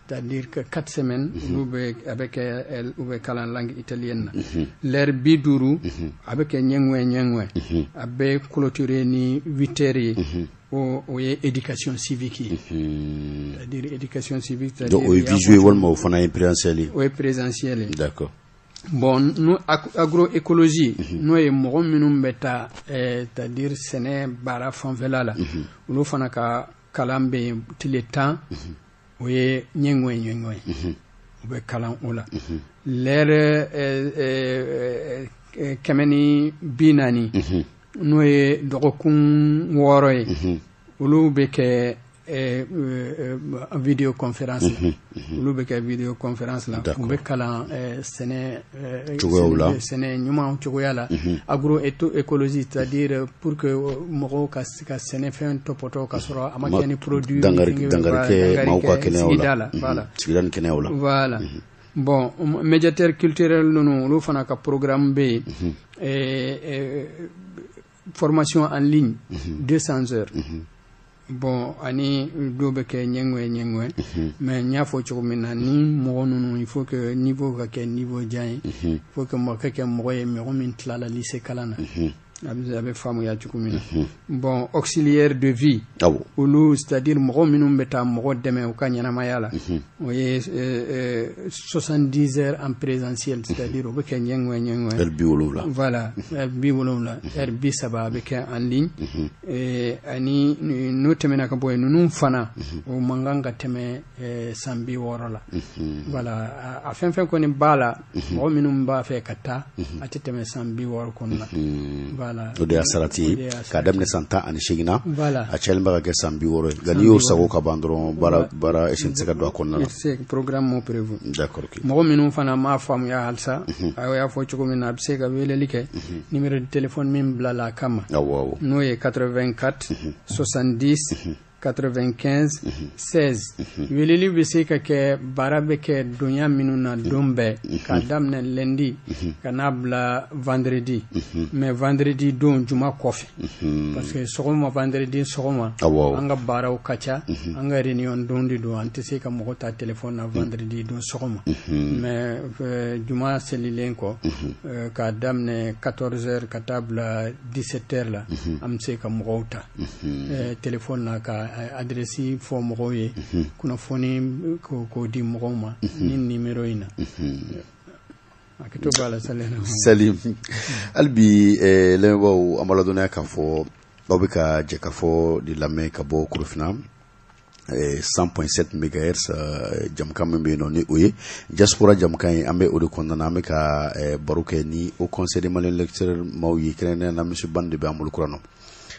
c'est-à-dire que 4 semaines, olu bɛ a bɛ kɛ u bɛ kalan langue italienne na. Lɛri 50, a bɛ kɛ ɲɛŋɛ ɲɛŋɛ, a bɛ clôturer ni 8 heures ye. O ye éducation civique ye, c'est-à-dire éducation civique. Donc o ye visio ye walima o fana ye présentiel ye? O ye présentiel ye. D'accord. Bon, no agroécologie, n'o ye mɔgɔ minnu bɛ taa, c'est-à-dire sɛnɛ baara fanfɛla la, olu fana ka kalan bɛ yen tile 10, o ye ɲɛŋɛ ɲɛŋɛ, u bɛ kalan o la. Lɛrɛ 140, n'o ye dɔgɔkun 6 ye, olu bɛ kɛ vidéoconférence la. Olu bɛ kɛ vidéoconférence la, u bɛ kalan sɛnɛ cogoyaw la, sɛnɛ ɲuman cogoya la, agroécologie, c'est-à-dire pour que mɔgɔw ka se ka sɛnɛfɛn tɔpɔtɔ ka sɔrɔ a ma kɛ ni produit dankari kɛ maaw ka kɛnɛyaw la. Voilà. Sigida ni kɛnɛyaw la. Voilà. Bon, médiateur culturel ninnu, olu fana ka programme bɛ yen, formation en ligne 200 heures. Bon, ani dɔw bɛ kɛ ɲɛŋɛ ɲɛŋɛ, mais n y'a fɔ cogo min na, ni mɔgɔ ninnu, il faut que niveau ka kɛ niveau jan ye, il faut que mɔgɔ ka kɛ mɔgɔ ye, mɔgɔ min tilala lycée kalan na, a bɛ faamuya cogo min na. Bon, auxiliaire de vie, olu, c'est à dire mɔgɔ minnu bɛ taa mɔgɔ dɛmɛ u ka ɲɛnamaya la, o ye 70 heures en présentiel, c'est à dire o bɛ kɛ ɲɛŋɛ ɲɛŋɛ. Heure 70. Voilà, heure 70, heure 30 a bɛ kɛ en ligne. Ani n'o tɛmɛna ka bɔ yen, ninnu fana, o man kan ka tɛmɛ san 60 la. Voilà, a fɛn fɛn kɔni b'a la, mɔgɔ minnu b'a fɛ ka taa, a tɛ tɛmɛ san 60 kɔnɔ la. Voilà. O de y'a sarati ye k'a daminɛ san 18 na. Voilà. A cayalen bɛ ka kɛ san 60 ye, nka n'i y'o sago ka ban dɔrɔn, baara tɛ se ka don a kɔnɔna la. C'est programme prévu. D'accord, ok. Mɔgɔ minnu fana m'a faamuya halisa, a y'a fɔ cogo min na, a bɛ se ka weleli kɛ numéro de téléphone min bilala a kama. Awɔ awɔ. N'o ye 84 70 95 16. Weleli bɛ se ka kɛ, baara bɛ kɛ donya minnu na don bɛɛ, k'a daminɛ lundi ka n'a bila vendredi, mais vendredi don juma kɔfɛ, parce que sɔgɔma, vendredi sɔgɔma, an ka baaraw ka ca, an ka réunion don de don, an tɛ se ka mɔgɔ ta téléphone na vendredi don sɔgɔma. Mais juma selilen kɔ, k'a daminɛ 14 heures ka taa bila 17 heures la, an bɛ se ka mɔgɔw ta téléphone na ka adresse fɔ mɔgɔw ye, kunnafoni k'o di mɔgɔw ma ni numéro in na. A kɛtɔ b'a la. Salim, hali bi lamɛnbaaw, an b'a ladɔnniya k'a fɔ aw bɛ ka jɛkafɔ de lamɛn ka bɔ Korofina 100.7 MHz. Jamukan min bɛ yen nɔ, ni o ye diaspora jamukan ye, an bɛ o de kɔnɔna na. An bɛ ka baro kɛ ni Haut Conseil des Maliens de l'extérieur maaw ye, kɛrɛnkɛrɛnnenya la monsieur Ban de bɛ an bolo kura nɔ.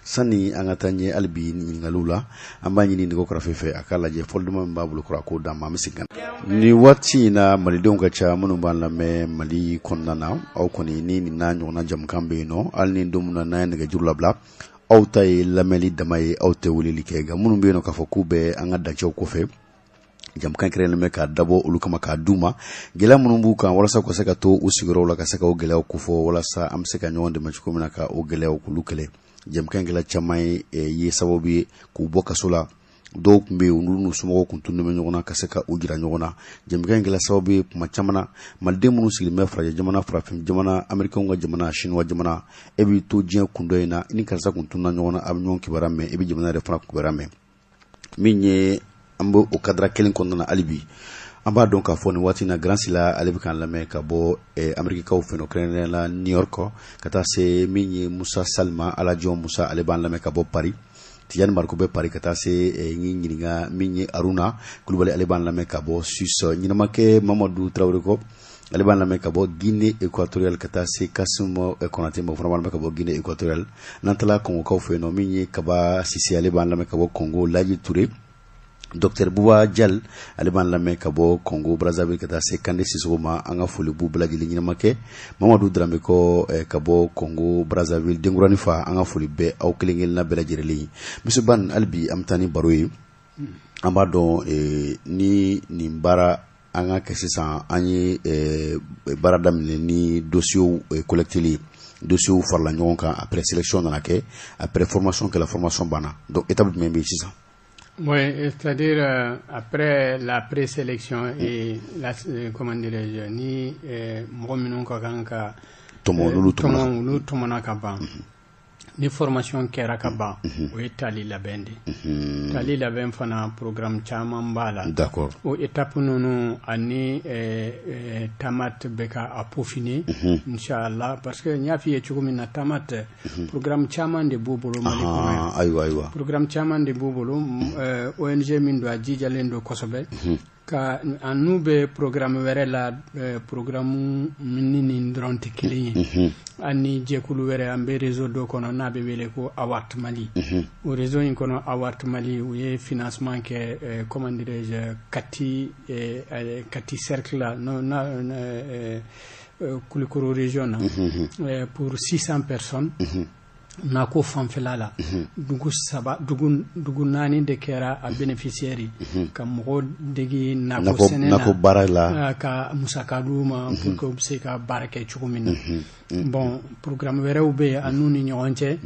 Sani an ka taa ɲɛ hali bi ɲininkaliw la, an b'a ɲini nɛgɛ kɛrɛfɛ fɛ, a k'a lajɛ fɔli duman min b'a bolo kɔrɔ, a k'o d'an ma. An bɛ segin ka na. Nin waati in na, malidenw ka ca minnu b'an lamɛn Mali kɔnɔna na. Aw kɔni ni nin n'a ɲɔgɔnna jamukan bɛ yen nɔ, hali ni don min na n'an ye nɛgɛjuru labila, aw ta ye lamɛnli dama ye, aw tɛ weleli kɛ. Nka minnu bɛ yen nɔ k'a fɔ k'u bɛ an ka dancɛw kɔfɛ, jamukan kɛrɛnkɛrɛnnen bɛ k'a dabɔ olu kama, k'a d'u ma gɛlɛya minnu b'u kan, walasa u ka se ka to u sigiyɔrɔw la, ka se ka o gɛlɛyaw kofɔ, walasa an bɛ se ka ɲɔgɔn dɛmɛ cogo min na ka o gɛlɛyaw k'olu kɛlɛ. Jamukan kɛla caman ye ye sababu ye k'u bɔ kaso la. Dɔw tun bɛ yen, olu n'u somɔgɔw tun tunnen bɛ ɲɔgɔn na, ka se ka u jira ɲɔgɔn na. Jamukan kɛla sababu ye kuma caman na, maliden minnu sigilen bɛ farajɛ jamana, farafin jamana, américain ka jamana, chinois jamana, e b'i to diɲɛ kun dɔ in na, i ni karisa kun tunna ɲɔgɔn na, a bɛ ɲɔgɔn kibaruya mɛn, i bɛ jamana yɛrɛ fana kibaruya mɛn. Min ye an bɛ o cadre kelen kɔnɔna na hali bi, an b'a dɔn k'a fɔ nin waati in na, Grand Sila, ale bɛ k'an lamɛn ka bɔ Amerikikaw fɛ yen, kɛrɛnkɛrɛnnenya la New York, ka taa se min ye Musa Salima Alajɔn Musa, ale b'an lamɛn ka bɔ Paris. Tijani Mariko bɛ Paris, ka taa se n ɲininka min ye Aruna Kulubali, ale b'an lamɛn ka bɔ Suisse. Ɲɛnamakɛ Mamadu Tarawele kɔ, ale b'an lamɛn ka bɔ Guinée équatoriale, ka taa se Kasim Konate ma, fana b'an lamɛn ka bɔ Guinée équatoriale. N'an taara Kɔngɔkaw fɛ yen nɔ, min ye Kaba Sise, ale b'an lamɛn ka bɔ Congo. Laji Ture, Docteur Buba Jal, ale b'an lamɛn ka bɔ Congo Brazzaville, ka taa se Kande Sisoko ma. An ka foli b'u bɛɛ lajɛlen. Ɲɛnamakɛ Mamadu Dramé kɔ ka bɔ Congo Brazzaville, Denkurani fa, an ka foli bɛ aw kelen kelenna bɛɛ lajɛlen ye. Monsieur Ban, hali bi an bɛ taa ni baro ye. An b'a dɔn ni nin baara an ka kɛ sisan, an ye baara daminɛ ni dossiers collecteli, dossiers farala ɲɔgɔn kan, après sélection nana kɛ, après formation kɛla, formation banna. Donc étape jumɛn bɛ yen sisan? Oui, c'est-à-dire après la présélection et la, comment dirais-je, ni mɔgɔ minnu ka kan ka tɔmɔ, n'olu tɔmɔna, olu tɔmɔna ka ban, ni formation kɛra ka ban, o ye tali labɛn de. Tali labɛn fana, programme caman b'a la. O étape ninnu ani Tamat bɛ ka a peaufiner, inchallah, parce que n y'a f'i ye cogo min na, Tamat, programme caman de b'u bolo Mali kɔnɔ yan. Ayiwa ayiwa. Programme caman de b'u bolo. ONG min don, a jijalen don kosɛbɛ. Ka an n'u bɛ programme wɛrɛ la, programme min ni nin dɔrɔn tɛ kelen ye. An ni jɛkulu wɛrɛ, an bɛ réseau dɔ kɔnɔ n'a bɛ wele ko Awart Mali. O réseau in kɔnɔ, Awart Mali, u ye financement kɛ, comment dirais-je, Kati cercle la, na Kulikoro région na, pour 600 personnes. Nako fanfɛla la, dugu saba, dugu naani de kɛra a bénéficiaire ye, ka mɔgɔw dege nako sɛnɛ na, nakɔ baara la, ka musaka d'u ma pour que u bɛ se ka baara kɛ cogo min na. Bon, programme wɛrɛw bɛ yen an n'u ni ɲɔgɔn cɛ.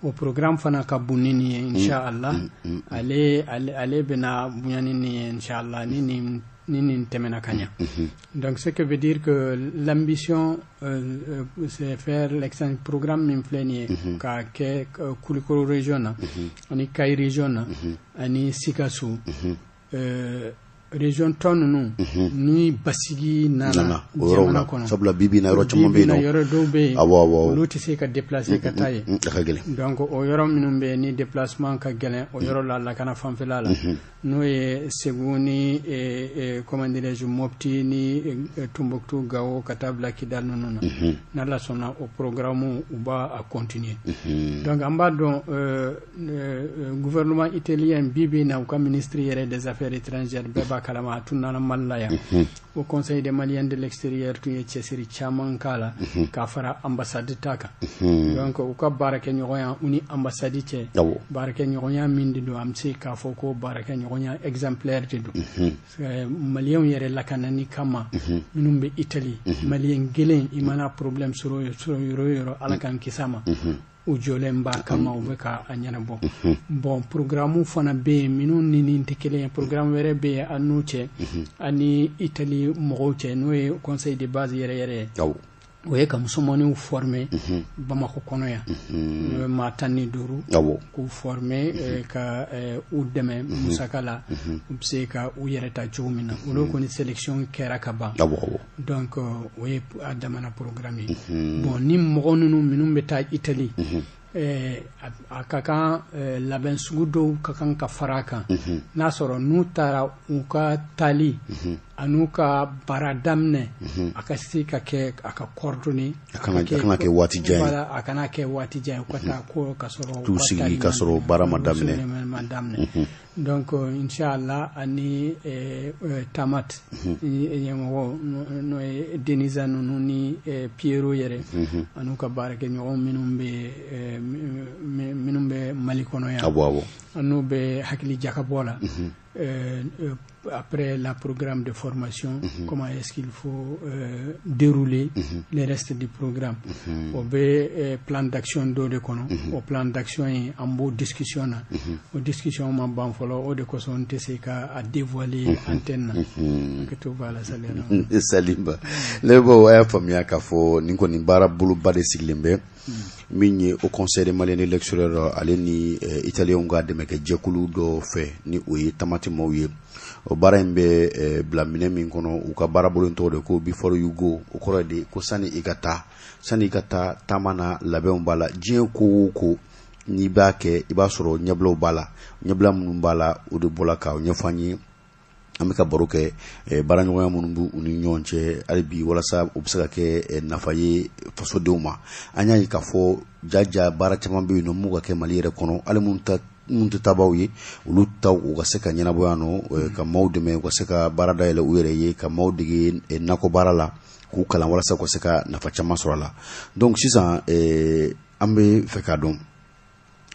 O programme fana ka bon ni nin ye, inshallah. Ale bɛna bonya ni nin ye, inshallah, ni nin tɛmɛna ka ɲa. Donc, ce que veut dire que l'ambition, c'est faire l'excellent programme min filɛ nin ye, ka kɛ Kulikoro région na, ani Kayi région na, ani Sikaso région tɔ ninnu, ni basigi nana jamana kɔnɔ. Sabula bi bi in na, yɔrɔ caman bɛ yen nɔ. Yɔrɔ dɔw bɛ yen, awɔ awɔ olu tɛ se ka déplacer ka taa yen. A ka gɛlɛn. Donc o yɔrɔ minnu bɛ yen ni déplacement ka gɛlɛn, o yɔrɔ la, lakana fanfɛla la, n'o ye Segu ni, comment dirais-je, Mopti ni Tombouctou, Gao, ka taa bila Kidal ninnu na, n'Ala sɔnna, o programme u b'a a continuer. Donc an b'a dɔn, gouvernement italien bi bi in na, u ka ministre yɛrɛ des Affaires étrangères, bɛɛ b'a kalama, a tun nana Mali la yan. Au Conseil des Maliens de l'extérieur tun ye cɛsiri caman k'a la, k'a fara ambassade ta kan. Donc u ka baarakɛɲɔgɔnya, u ni ambassade cɛ, baarakɛɲɔgɔnya min de don, an bɛ se k'a fɔ ko baarakɛɲɔgɔnya exemplaire de don. Maliyɛnw yɛrɛ lakanani kama, minnu bɛ Italie, Maliyɛn kelen i mana problème sɔrɔ yɔrɔ o yɔrɔ, Ala k'an kisi a ma, u jɔlen b'a kama, u bɛ ka a ɲɛnabɔ. Bon, programme fana bɛ yen minnu ni nin tɛ kelen ye. Programme wɛrɛ bɛ yen an n'u cɛ, ani Italie mɔgɔw cɛ, n'o ye conseil de base yɛrɛ yɛrɛ ye. O ye ka musomaninw former Bamakɔ kɔnɔ yan, n'o ye maa 15, k'u former ka u dɛmɛ musaka la, u bɛ se ka u yɛrɛ ta cogo min na. Olu kɔni sélection kɛra ka ban. Donc o ye a damana programme ye. Bon, ni mɔgɔ ninnu minnu bɛ taa Italie, a ka kan labɛn sugu dɔw ka kan ka fara a kan, n'a sɔrɔ n'u taara, u ka taali an'u ka baara daminɛ, a ka se ka kɛ a ka coordonner. A kana kɛ waati jan ye. Voilà, a kana kɛ waati jan ye, u ka taa ko ka sɔrɔ t'u sigi ka sɔrɔ baara ma daminɛ. Ma daminɛ. Donc inshallah, ani Tamat ɲɛmɔgɔ, n'o ye Denisa ninnu ni Piero yɛrɛ, an'u ka baarakɛɲɔgɔn minnu bɛ Mali kɔnɔ yan, awɔ awɔ n'u bɛ hakili jakabɔ la, après la programme de formation, comment est-ce qu'il faut dérouler le reste du programme. O bɛ plan d'action dɔ de kɔnɔ. O plan d'action in, an b'o discussion na. O discussion ma ban fɔlɔ, o de kosɔn n tɛ se ka a dévoiler antenne na. Hakɛto b'a la, saliya. Salimba ne b'o, a y'a faamuya k'a fɔ nin kɔni baara boloba de sigilen bɛ min ye Haut Conseil des Maliens de l'extérieur, ale ni Italienw ka dɛmɛkɛ jɛkulu dɔ fɛ, ni o ye Tamati maaw ye. O baara in bɛ bila minɛ min kɔnɔ, u ka baarabolo tɔgɔ de ko Before You Go. O kɔrɔ de ko sani i ka taa, sani i ka taa taama na, labɛnw b'a la. Diɲɛ ko o ko n'i b'a kɛ, i b'a sɔrɔ ɲɛbilaw b'a la. Ɲɛbila minnu b'a la, o de bɔra k'aw ɲɛfɔ an ye. An bɛ ka baro kɛ baaraɲɔgɔnya minnu b'u ni ɲɔgɔn cɛ hali bi, walasa u bɛ se ka kɛ nafa ye fasodenw ma. An y'a ye k'a fɔ jaja baara caman bɛ yen nɔ mun ka kɛ Mali yɛrɛ kɔnɔ, hali minnu ta minnu tɛ taabaaw ye, olu taw u ka se ka ɲɛnabɔ yan nɔ, ka maaw dɛmɛ u ka se ka baara dayɛlɛ u yɛrɛ ye, ka maaw dege nakɔ baara la, k'u kalan walasa u ka se ka nafa caman sɔrɔ a la. Donc sisan, an bɛ fɛ k'a dɔn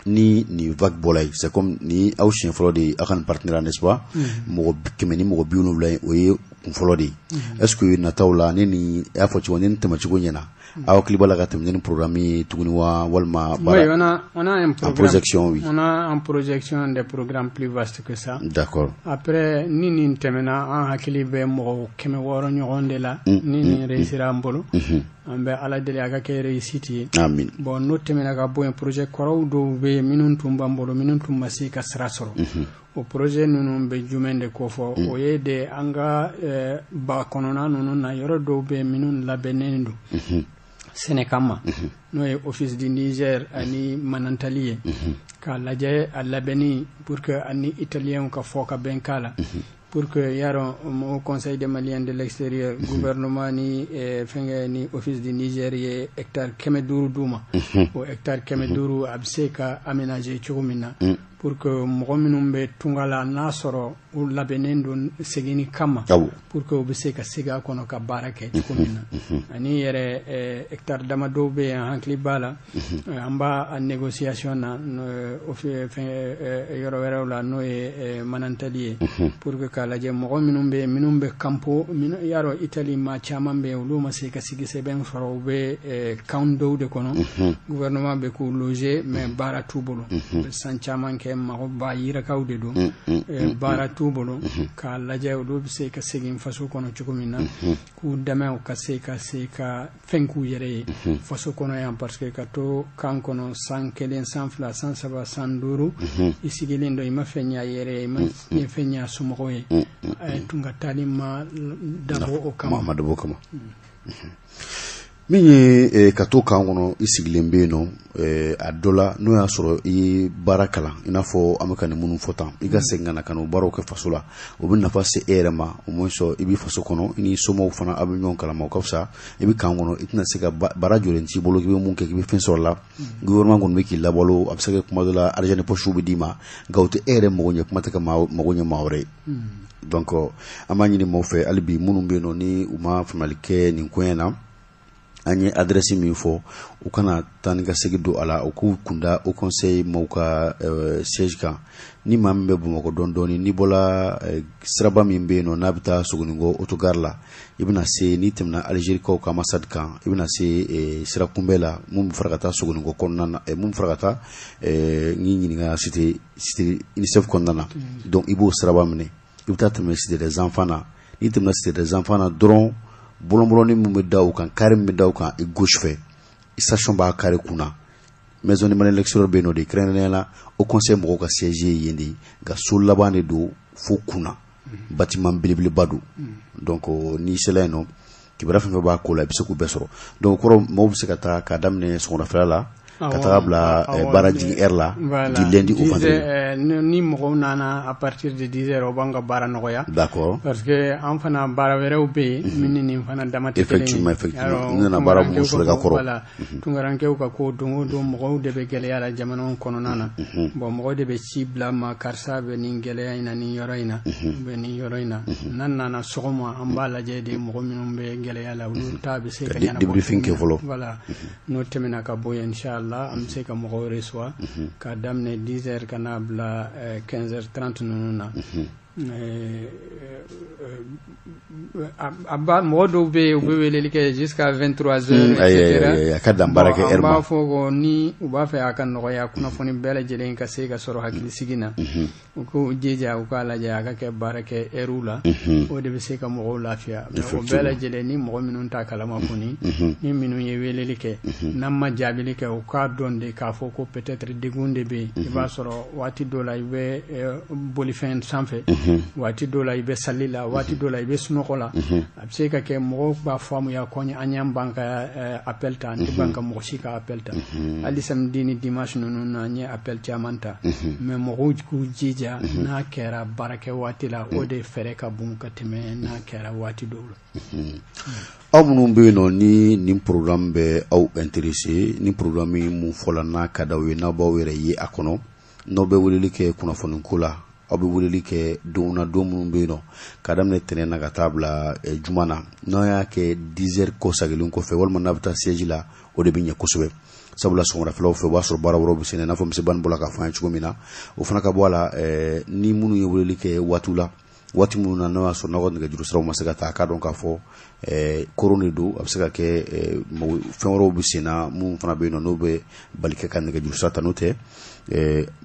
ni nin vague bɔla yen, c'est comme ni aw siɲɛ fɔlɔ de ye aw ka nin partenariat, n'est-ce pas? Mɔgɔ 170 in, o ye kun fɔlɔ de ye. Est-ce que nataw la, ni nin y'a fɔ cogo ni nin tɛmɛcogo ɲɛna, aw hakili b'a la ka tɛmɛ ni programme ye tuguni wa, walima? Oui, on a un programme, en projection, oui. On a en projection des programmes plus vastes que ça. Après, ni nin tɛmɛna, an hakili bɛ mɔgɔ 600 ɲɔgɔn de la. Ni nin réussira an bolo, an bɛ Ala deli a ka kɛ réussite ye. Amin. Bon, n'o tɛmɛna ka bɔ yen, projet kɔrɔw dɔw bɛ yen minnu tun b'an bolo, minnu tun ma se ka sira sɔrɔ. O projet ninnu bɛ jumɛn de kofɔ? O ye de an ka ba kɔnɔna ninnu na, yɔrɔ dɔw bɛ yen minnu labɛnnen don sɛnɛ kama, n'o ye Office du Niger ani Manantali ye, k'a lajɛ a labɛnni pour que ani Italiens ka fɔ ka bɛn k'a la, pour que yarɔ au Conseil des Maliens de l'extérieur, gouvernement ni fɛnkɛ ni Office du Niger ye hectare 500 d'u ma. O hectare 500, a bɛ se ka aménager cogo min na. Pour que mɔgɔ minnu bɛ tunga la, n'a sɔrɔ u labɛnnen don seginni kama, pour que u bɛ se ka segin a kɔnɔ ka baara kɛ cogo min na. Ani yɛrɛ hectare damadɔw bɛ yen, an hakili b'a la, an b'a négociation na fɛn yɔrɔ wɛrɛw la, n'o ye Manantali ye, pour que k'a lajɛ mɔgɔ minnu bɛ yen, minnu bɛ campo. Y'a dɔn, Italie maa caman bɛ yen, olu ma se ka sigi sɛbɛn sɔrɔ, u bɛ camp dɔw de kɔnɔ, gouvernement bɛ k'u loger, mais baara t'u bolo. San caman kɛ, mago ba yirikaw de don, baara t'u bolo. K'a lajɛ olu bɛ se ka segin faso kɔnɔ cogo min na, k'u dɛmɛ u ka se ka fɛn k'u yɛrɛ ye faso kɔnɔ yan, parce que ka to camp kɔnɔ san 1, san 2, san 3, san 5, i sigilen don, i ma fɛn ɲɛ yɛrɛ ye, i ma fɛn ɲɛ somɔgɔw ye. Tun ka taali ma dabɔ o kama. Ma dabɔ o kama. Min ye ka to camp kɔnɔ, i sigilen bɛ yen nɔ, a dɔ la, n'o y'a sɔrɔ i ye baara kalan, i n'a fɔ an bɛ ka nin minnu fɔ tan, i ka segin ka na ka n'o baaraw kɛ faso la, o bɛ nafa se e yɛrɛ ma. Au moins i bɛ faso kɔnɔ, i ni somɔgɔw fana, aw bɛ ɲɔgɔn kalama. O ka fisa i bɛ camp kɔnɔ, i tɛna se ka baara jɔlen t'i bolo k'i bɛ mun kɛ k'i bɛ fɛn sɔrɔ la. Gouvernement kɔni bɛ k'i labalo, a bɛ se ka kɛ kuma dɔ la argent de poche bɛ d'i ma, nka o tɛ e yɛrɛ mago ɲɛ, kuma tɛ ka mago ɲɛ maa wɛrɛ ye. Donc an b'a ɲini maaw fɛ hali bi, minnu bɛ yen nɔ ni u ma faamuyali kɛ nin koɲɛ na, an ye adresse min fɔ, u kana taa ni ka segin don a la, u k'u kunda Haut Conseil maaw ka siège kan. Ni maa min bɛ Bamakɔ dɔɔni dɔɔni, n'i bɔra siraba min bɛ yen nɔ n'a bɛ taa Sogonikɔ autogare la, i bɛna se, n'i tɛmɛna Algérie ka ambassade kan, i bɛna se sira kunbɛ la mun bɛ fara ka taa Sogonikɔ kɔnɔna na, mun bɛ fara ka taa n y'i ɲininka cité UNICEF kɔnɔna na. Donc i b'o siraba minɛ, i bɛ taa tɛmɛ cité des enfants na. N'i tɛmɛna cité des enfants na dɔrɔn, bɔlɔnbɔlɔnin min bɛ da o kan, carré min bɛ da o kan i gauche fɛ, station b'a carré kunna, maison de Mali l'extérieur bɛ yen nɔ de. Kɛrɛnkɛrɛnnenya la, Haut Conseil mɔgɔw ka siège ye yen de ye, nka so laban de don fo kunna, bâtiment belebeleba don. Donc n'i sera yen nɔ, kibaruya fɛn fɛn b'a ko la, i bɛ se k'u bɛɛ sɔrɔ. Donc kɔrɔ, mɔgɔw bɛ se ka taa k'a daminɛ sɔgɔmadafɛla la ka taga bila baara jigin heure la, du lundi au vendredi. Ni mɔgɔw nana à partir de 10 heures, o b'an ka baara nɔgɔya. Parce que an fana baara wɛrɛw bɛ yen min ni nin fana dama tɛ kelen ye. Effectivement, n nana baara minnu sɔrɔ i ka kɔrɔ. Voilà, tunkarankew ka ko, don o don mɔgɔw de bɛ gɛlɛya la jamanaw kɔnɔna na. Bon, mɔgɔw de bɛ ci bila ma, karisa bɛ nin gɛlɛya in na, nin yɔrɔ in na, bɛ nin yɔrɔ in na. N'an nana sɔgɔma, an b'a lajɛ de, mɔgɔ minnu bɛ gɛlɛya la, olu ta bɛ se ka ɲɛnabɔ. Débriefing kɛ fɔlɔ. Voilà, n'o tɛmɛna ka bɔ yen, inchallah an bɛ se ka mɔgɔw reçoit k'a daminɛ 10 heures ka n'a bila 15 heures 30 ninnu na. A ba mɔgɔ dɔw bɛ yen, u bɛ weleli kɛ jusqu'à 23 heures, et cetera. A ka dan baara kɛ heure ma. An b'a fɔ ko ni u b'a fɛ a ka nɔgɔya, kunnafoni bɛɛ lajɛlen ka se ka sɔrɔ hakilisigi na, u k'u jija, u k'a lajɛ a ka kɛ baara kɛ heure la, o de bɛ se ka mɔgɔw lafiya. Mais o bɛɛ lajɛlen, ni mɔgɔ minnu t'a kalama kɔni, ni minnu ye weleli kɛ, n'an ma jaabili kɛ, u k'a dɔn de k'a fɔ ko peut-être degun de bɛ yen. I b'a sɔrɔ waati dɔ la i bɛ bolifɛn sanfɛ, waati dɔ la i bɛ sali la, waati dɔ la i bɛ sunɔgɔ la. A bɛ se ka kɛ mɔgɔw b'a faamuya ko an y'an ban ka appel ta. An tɛ ban ka mɔgɔ si ka appel ta. Hali samedi ni dimanche ninnu na, an ye appel caman ta. Mais mɔgɔw k'u jija, n'a kɛra baarakɛ waati la, o de fɛɛrɛ ka bon ka tɛmɛ n'a kɛra waati dɔw la. Aw minnu bɛ yen nɔ ni nin programme bɛ aw intéressé, ni programme mun fɔla n'a ka d'aw ye, n'aw b'aw yɛrɛ ye a kɔnɔ, n'aw bɛ weleli kɛ kunnafoni ko la, aw bɛ weleli kɛ don na, don minnu bɛ yen nɔ, ka daminɛ tɛnɛn na ka taa bila juma na, n'aw y'a kɛ 10 heures kɔsagilen kɔfɛ, walima n'a bɛ taa siège la, o de bɛ ɲɛ kosɛbɛ, sabula sɔgɔmadafɛlaw fɛ, o b'a sɔrɔ baara wɛrɛw bɛ sen na, i n'a fɔ Misi bɔra k'a fɔ an ye cogo min na. O fana ka bɔ a la, ni minnu ye weleli kɛ waatiw la, waati minnu na n'o y'a sɔrɔ n'aw ka nɛgɛjuru siraw ma se ka ta, a k'a dɔn k'a fɔ koron de don. A bɛ se ka kɛ fɛn wɛrɛw bɛ sen na minnu fana bɛ yen nɔ n'o bɛ bali kɛ ka nɛgɛjuru sira ta. N'o tɛ,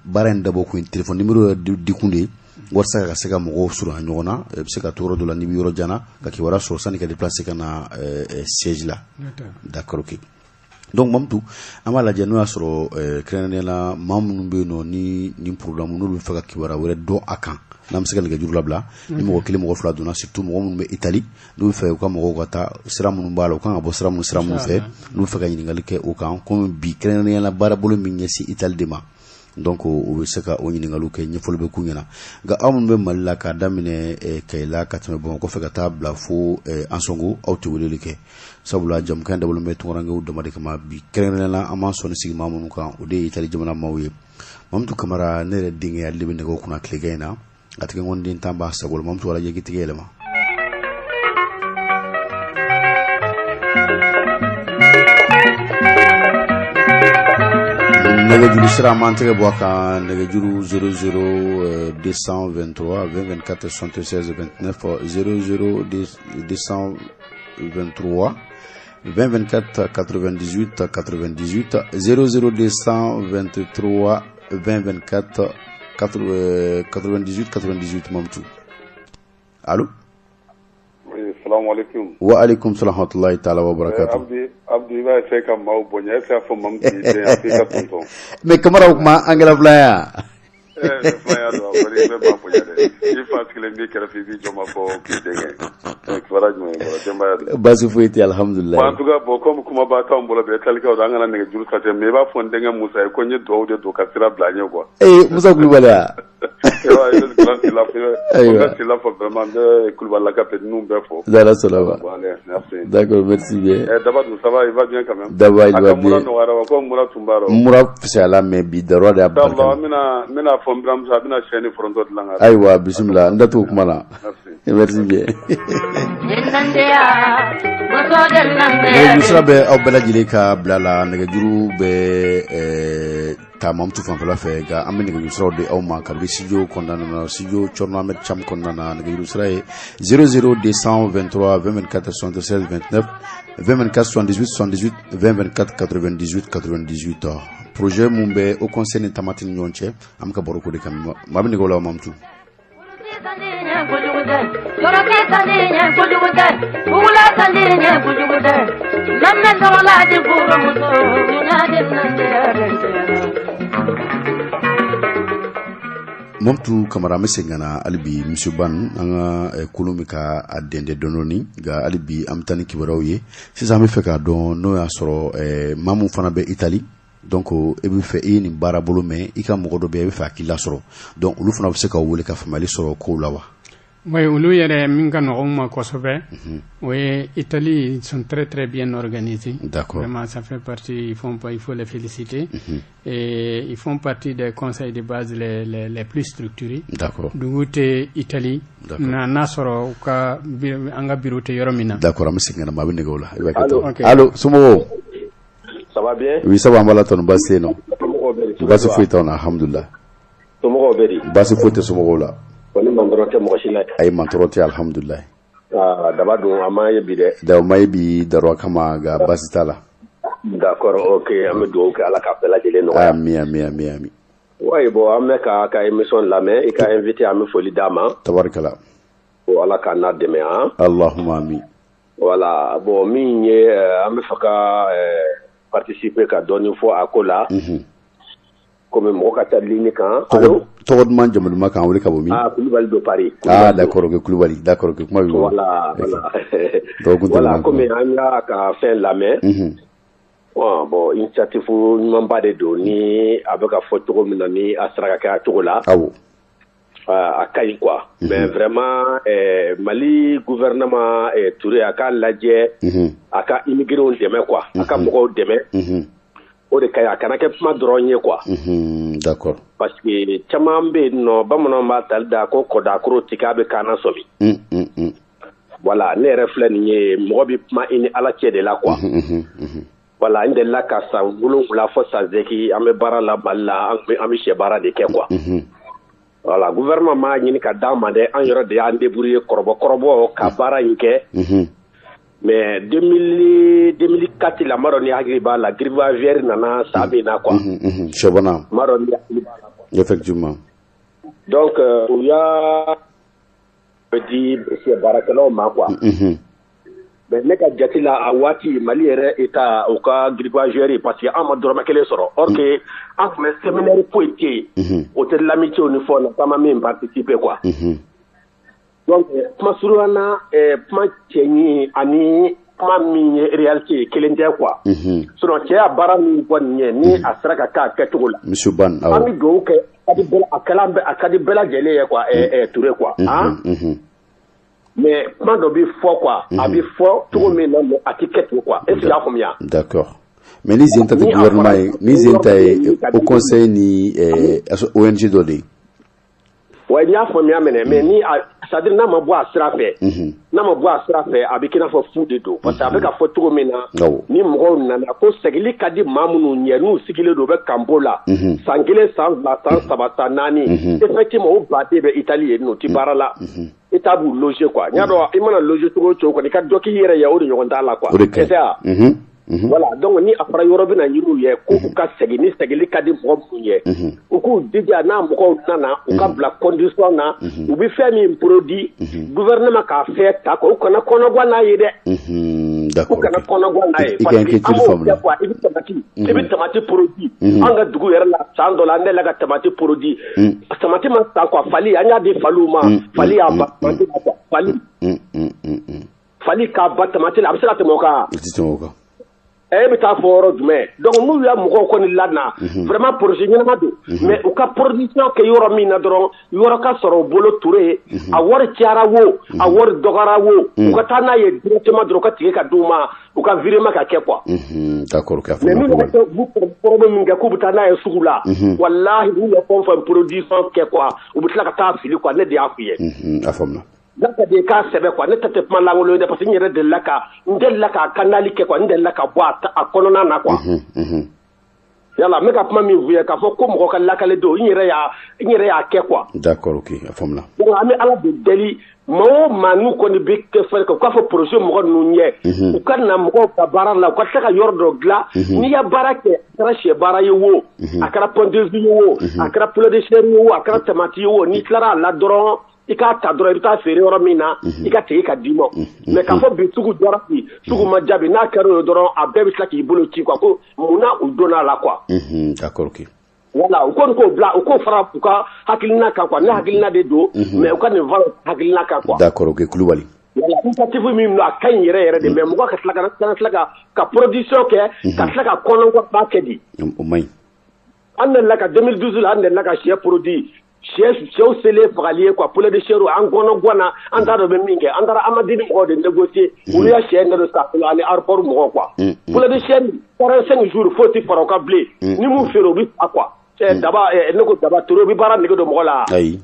baara in dabɔ kun ye téléphone numéro yɛrɛ dikun de ye walasa ka se ka mɔgɔw surunya ɲɔgɔn na. I bɛ se ka to yɔrɔ dɔ la, n'i bɛ yɔrɔ jan na, ka kibaruya sɔrɔ sanni ka déplacer ka na siège la. D'accord, ok. Donc Mamutu, an b'a lajɛ n'o y'a sɔrɔ kɛrɛnkɛrɛnnenya la, maa minnu bɛ yen nɔ ni nin programme, n'olu bɛ fɛ ka kibaruya wɛrɛ dɔn a kan, n'an bɛ se ka nɛgɛjuru labila, ni mɔgɔ kelen, mɔgɔ fila donna, surtout mɔgɔ minnu bɛ Italie, n'u bɛ fɛ u ka mɔgɔw ka taa sira minnu b'a la, u kan ka bɔ sira minnu fɛ, n'u bɛ fɛ ka ɲininkali kɛ o kan, komi bi kɛrɛnkɛrɛnnenya la baarabolo min ɲɛsin Italie de ma. Donc u bɛ se ka o ɲininkaliw kɛ, ɲɛfɔli bɛ k'u ɲɛna. Nka aw minnu bɛ Mali la, k'a daminɛ Kayila ka tɛmɛ Bamakɔ fɛ ka taa bila fo Ansɔngo, aw tɛ weleli kɛ, sabula jamukan dabɔlen bɛ tunkarankew dama de kama. Bi kɛrɛnkɛrɛnnenya la, an b'an sɔnni sigi maa minnu kan, o de ye Itali jamana maaw ye. Mamutu Kamara, ne yɛrɛ denkɛ, ale de bɛ nɛgɛw kunna tilegan in na. A tigɛ ŋɔni tan b'a sago. Mamutu, alajɛ k'i tigɛ yɛlɛma. Nɛgɛjuru sira, an b'an tɛgɛ bɔ a kan. Nɛgɛjuru 00 223 20 24 76 29, 00 223 20 24 98 98, 00 223 20 24 98 98. Mamutu, allo? Oui, salam alaikum. Wa alaikum salam wa rahmatullahi ta'ala wa barakatuh. Abdi, Abdi, i b'a fɛ ka maaw bonya, e fɛ fɔ Mamutu y'i den, a f'i ka tonton. Mais Kamara, o kuma an kɛra filan ya. Filanya don, a kɔni i bɛ maa bonya dɛ. I fa sigilen b'i kɛrɛfɛ, i b'i jɔ ma fɔ k'i denkɛ. Kibaruya jumɛn ye bɔra denbaya don? Baasi foyi tɛ, alhamdulilayi. Bon, en tout cas, bon, comme kuma b'a t'anw bolo bi, Italikaw don, an kana nɛgɛjuru ta ten, mais i b'a fɔ n denkɛ Musa ye ko n ye dugawu de don ka sira bila an ye quoi. Ee, Musa Kulubali ya. I bɛ grand Sila fo, n bɛ Sila fo vraiment, n bɛ Kulubali ka ninnu bɛɛ fo. N'Ala sɔnna ma. Bon, allez, merci. D'accord, merci bien. Daba dun, ça va, il va bien quand même? Daba, il va A ka mura bien. nɔgɔyara wa? Ko mura tun b'a rɔ. Mura fisayala, mais bi darura de y'a Inchallah, barika. n bɛna fɔ n buramuso, a bɛna sɛ ni foronto dilan ka. Ayiwa, bisimila, n da t'o kuma la. Merci. Merci bien. Nɛgɛjuru sira bɛ aw bɛɛ lajɛlen ka bila la. Nɛgɛjuru bɛ ta Mamutu fanfɛla fɛ, nka an bɛ nɛgɛjuru siraw di aw ma kabini studio kɔnɔna na, studio Thierno Ahmed Thiam kɔnɔna na. Nɛgɛjuru sira ye 00 223 20 24 76 29, 20 24 78 78, 20 24 98 98. Projet mun bɛ Haut Conseil ni Tamati ni ɲɔgɔn cɛ, an bɛ ka baro k'o de kan. Maa bɛ nɛgɛw la, Mamutu. Mamutu Kamara, an bɛ segin ka na hali bi. Monsieur Ban, an ka kolon bɛ ka a dɛndɛ dɔɔni, nka hali bi an bɛ taa ni kibaruyaw ye. Sisan, an bɛ fɛ k'a dɔn n'o y'a sɔrɔ maa mun fana bɛ Itali, donc e bɛ fɛ i ye nin baara bolo mɛn, i ka mɔgɔ dɔ bɛ yen, e bɛ fɛ a k'i lasɔrɔ, donc olu fana bɛ se ka wele ka faamuyali sɔrɔ kow la wa? Oui, olu yɛrɛ min ka nɔgɔn ma kosɛbɛ, o ye Italie, ils sont très très bien organisés. Vraiment, ça fait partie, ils font pas, il faut les féliciter. Et ils font partie des conseils de base les plus structurés. Dugu tɛ Italie na n'a sɔrɔ u ka an ka bureau tɛ yɔrɔ min na. D'accord, an bɛ segin ka na, maa bɛ nɛgɛw la. I b'a kɛ ten. Allo, somɔgɔw? Ça va bien? Oui, ça va, an b'a la tɔnɔ, baasi tɛ yen nɔ. Baasi foyi t'anw na, alhamdulilah. Somɔgɔw bɛ di? Baasi foyi tɛ somɔgɔw la. Kɔni mantɔrɔ tɛ mɔgɔ si la? Ayi, mantɔrɔ tɛ, alhamdulilah. Aa, daba dun, a ma ye bi dɛ. Da, o ma ye bi darura kama, nka baasi t'a la. D'accord, ok, an bɛ dugawu kɛ, Ala k'a bɛɛ lajɛlen nɔgɔya. Ami, ami, ami, ami. Oui, bon, an bɛ ka émission lamɛn, i ka invité, an bɛ foli d'a ma. Tabarikala. Bon, Ala k'a n'a dɛmɛ han. Allahumma ami. Voilà, bon, min ye an bɛ fɛ ka participer ka dɔɔni fɔ a ko la. Komi mɔgɔ ka taa ligne kan. Allo? Tɔgɔ duman, jamu duman, k'an wele ka bɔ min? Ah, Kulubali don, Paris. Ah, d'accord, ok, Kulubali, d'accord, ok, kuma b'i bolo. Voilà. Voilà, komi an y'a ka fɛn lamɛn. Bon, initiative ɲumanba de don, ni a bɛ ka fɔ cogo min na, ni a sera ka kɛ a cogo la. Awɔ. A ka ɲi quoi. Mais vraiment, Mali gouvernement, Touré, a k'a lajɛ, a ka immigrés dɛmɛ quoi, a ka mɔgɔw dɛmɛ. O de ka ɲi, a kana kɛ kuma dɔrɔn ye quoi. D'accord. Parce que caman bɛ yen nɔ, bamananw b'a tali da ko kɔdakoro ti k'a bɛ kaana sɔmi. Voilà, ne yɛrɛ filɛ nin ye, mɔgɔ bɛ kuma i ni Ala cɛ de la quoi. Voilà, n delila ka san 7 fɔ san 8, an bɛ baara la Mali la, an bɛ sɛ baara de kɛ quoi. Voilà, gouvernement m'a ɲini ka d'an ma dɛ, an yɛrɛ de y'an débrouiller kɔrɔbɔ kɔrɔbɔ ka baara in kɛ. Mais 2004 la, n b'a dɔn ni hakili b'a la, grippe aviaire nana san min na quoi. Sɛbana. N b'a dɔn ni hakili b'a la quoi. Effectivement. Donc u y'a di sɛ baarakɛlaw ma quoi. Mais ne ka jate la, a waati Mali yɛrɛ État u ka grippe aviaire, parce que an ma dɔrɔmɛ kelen sɔrɔ, or que an tun bɛ séminaire foyi tɛ yen, hôtel l'amitié ni fɛnw na, k'an ma min participer quoi. Donc kuma surunya na, kuma cɛɲi ani kuma min ye réalité ye, kelen tɛ quoi. Sinon cɛ y'a baara min fɔ nin ye, ni a sera ka kɛ a kɛcogo la, Monsieur Ban, awɔ. An bɛ dugawu kɛ, a kɛla a ka di bɛɛ lajɛlen ye quoi, Touré quoi, han. Mais kuma dɔ bɛ fɔ quoi, a bɛ fɔ cogo min na, mais a tɛ kɛ ten quoi. Est ce que i y'a faamuya? D'accord. Mais ni zen ta tɛ gouvernement ye, ni zen ta ye au conseil ni ONG dɔ de ye. Ouais, n y'a faamuya minɛ, mais ni a, c'est à dire n'a ma bɔ a sira fɛ, n'a ma bɔ a sira fɛ, a bɛ k'i n'a fɔ fu de don, parce que a bɛ ka fɔ cogo min na, ni mɔgɔw nana ko segili ka di maa minnu ɲɛ, n'u sigilen don, u bɛ kanbo la san 1, san 2, san 3, san 4, effectivement o baden bɛ Italie yen nɔ, u ti baara la, État b'u loger quoi. N y'a dɔn, i mana loger cogo o cogo kɔni, i ka dɔ k'i yɛrɛ ye, o de ɲɔgɔn t'a la quoi. O de ka ɲi. Tɛ wa? Voilà, donc ni a fɔra yɔrɔ bɛ na ɲini u ye ko u ka segin, ni segili ka di mɔgɔ minnu ye, u k'u jija, n'a mɔgɔw nana, u ka bila condition na, u bɛ fɛn min produit, gouvernement k'a fɛn ta quoi, u kana kɔnɔguwan n'a ye dɛ. U kana kɔnɔguwan n'a ye, parce que an b'o kɛ quoi. I bɛ tamati produit, an ka dugu yɛrɛ la, san dɔ la, an delila ka tamati produit, tamati ma san quoi, fali, an y'a di faliw ma, fali y'a ba tamati la quoi, fali fali k'a ba tamati la, a bɛ se ka tɛmɛ o kan? O tɛ tɛmɛ o kan. E bɛ taa fɔ yɔrɔ jumɛn? Donc n'u y'a mɔgɔw kɔni lana, vraiment projet ɲɛnama don, mais u ka production kɛ yɔrɔ min na dɔrɔn, yɔrɔ ka sɔrɔ u bolo, Touré. A wari cayara wo, a wari dɔgɔyara wo, u ka taa n'a ye directement dɔrɔn, u ka tigɛ ka d'u ma, u ka virement ka kɛ quoi. D'accord. Mais n'u y'a kɛ, u b'u min kɛ k'u bɛ taa n'a ye sugu la, walahi, n'u ye fɛn o fɛn production kɛ quoi, u bɛ tila ka taa fili quoi. Ne de y'a f'i ye. A faamuna. N'a ka di i k'a sɛbɛn quoi, ne ta tɛ kuma lankolon ye dɛ, parce que n yɛrɛ delila ka, n delila ka kanali kɛ quoi, n delila ka bɔ a kɔnɔna na quoi. Yala n bɛ ka kuma min f'u ye k'a fɔ ko mɔgɔ ka lakale don, n yɛrɛ y'a kɛ quoi. D'accord, ok, a faamuna. Donc an bɛ Ala de deli, maa o maa n'u kɔni bɛ kɛ fɛn kɛ, u k'a fɔ projet mɔgɔ ninnu ɲɛ, u ka na mɔgɔw ka baara la, u ka tila ka yɔrɔ dɔ dilan. N'i ya baara kɛ, a kɛra sɛ baara ye wo, a kɛra pondeuse ye wo, a kɛra poulet de chair ye wo, a kɛra tamati ye wo, n'i tilara a la dɔrɔn, i k'a ta dɔrɔn, i bɛ taa feere yɔrɔ min na, i ka tigi ka d'i ma. Mais k'a fɔ bi sugu jɔra bi, sugu ma jaabi, n'a kɛra o ye dɔrɔn, a bɛɛ bɛ tila k'i bolo ci quoi, ko munna u donna a la quoi. D'accord, ok. Voilà, u kɔni k'o bila, u k'o fara u ka hakilina kan quoi. Ne hakilina de don, mais u ka nin fara hakilina kan quoi. D'accord, ok, Kulubali. Voilà, initiative min don, a ka ɲi yɛrɛ yɛrɛ de, mais mɔgɔ ka tila ka tila ka production kɛ, ka tila ka kɔnɔbɔ kɛ di. O man ɲi. An delila ka 2012 la, an delila ka sɛ produit, sɛw selen fagali ye quoi, poulet de chair, an gɔnɔ gɔnna, an t'a dɔn bɛ min kɛ, an taara Amadini mɔgɔw de négocier, olu ya sɛ ne don sa ani aéroport mɔgɔw quoi. Poulet de chair, 45 jours, foyi tɛ fara o kan bilen, ni mun feere, o bɛ fa quoi. Daba, ne ko daba Touré, o bɛ baara nege don mɔgɔ la. Ayi.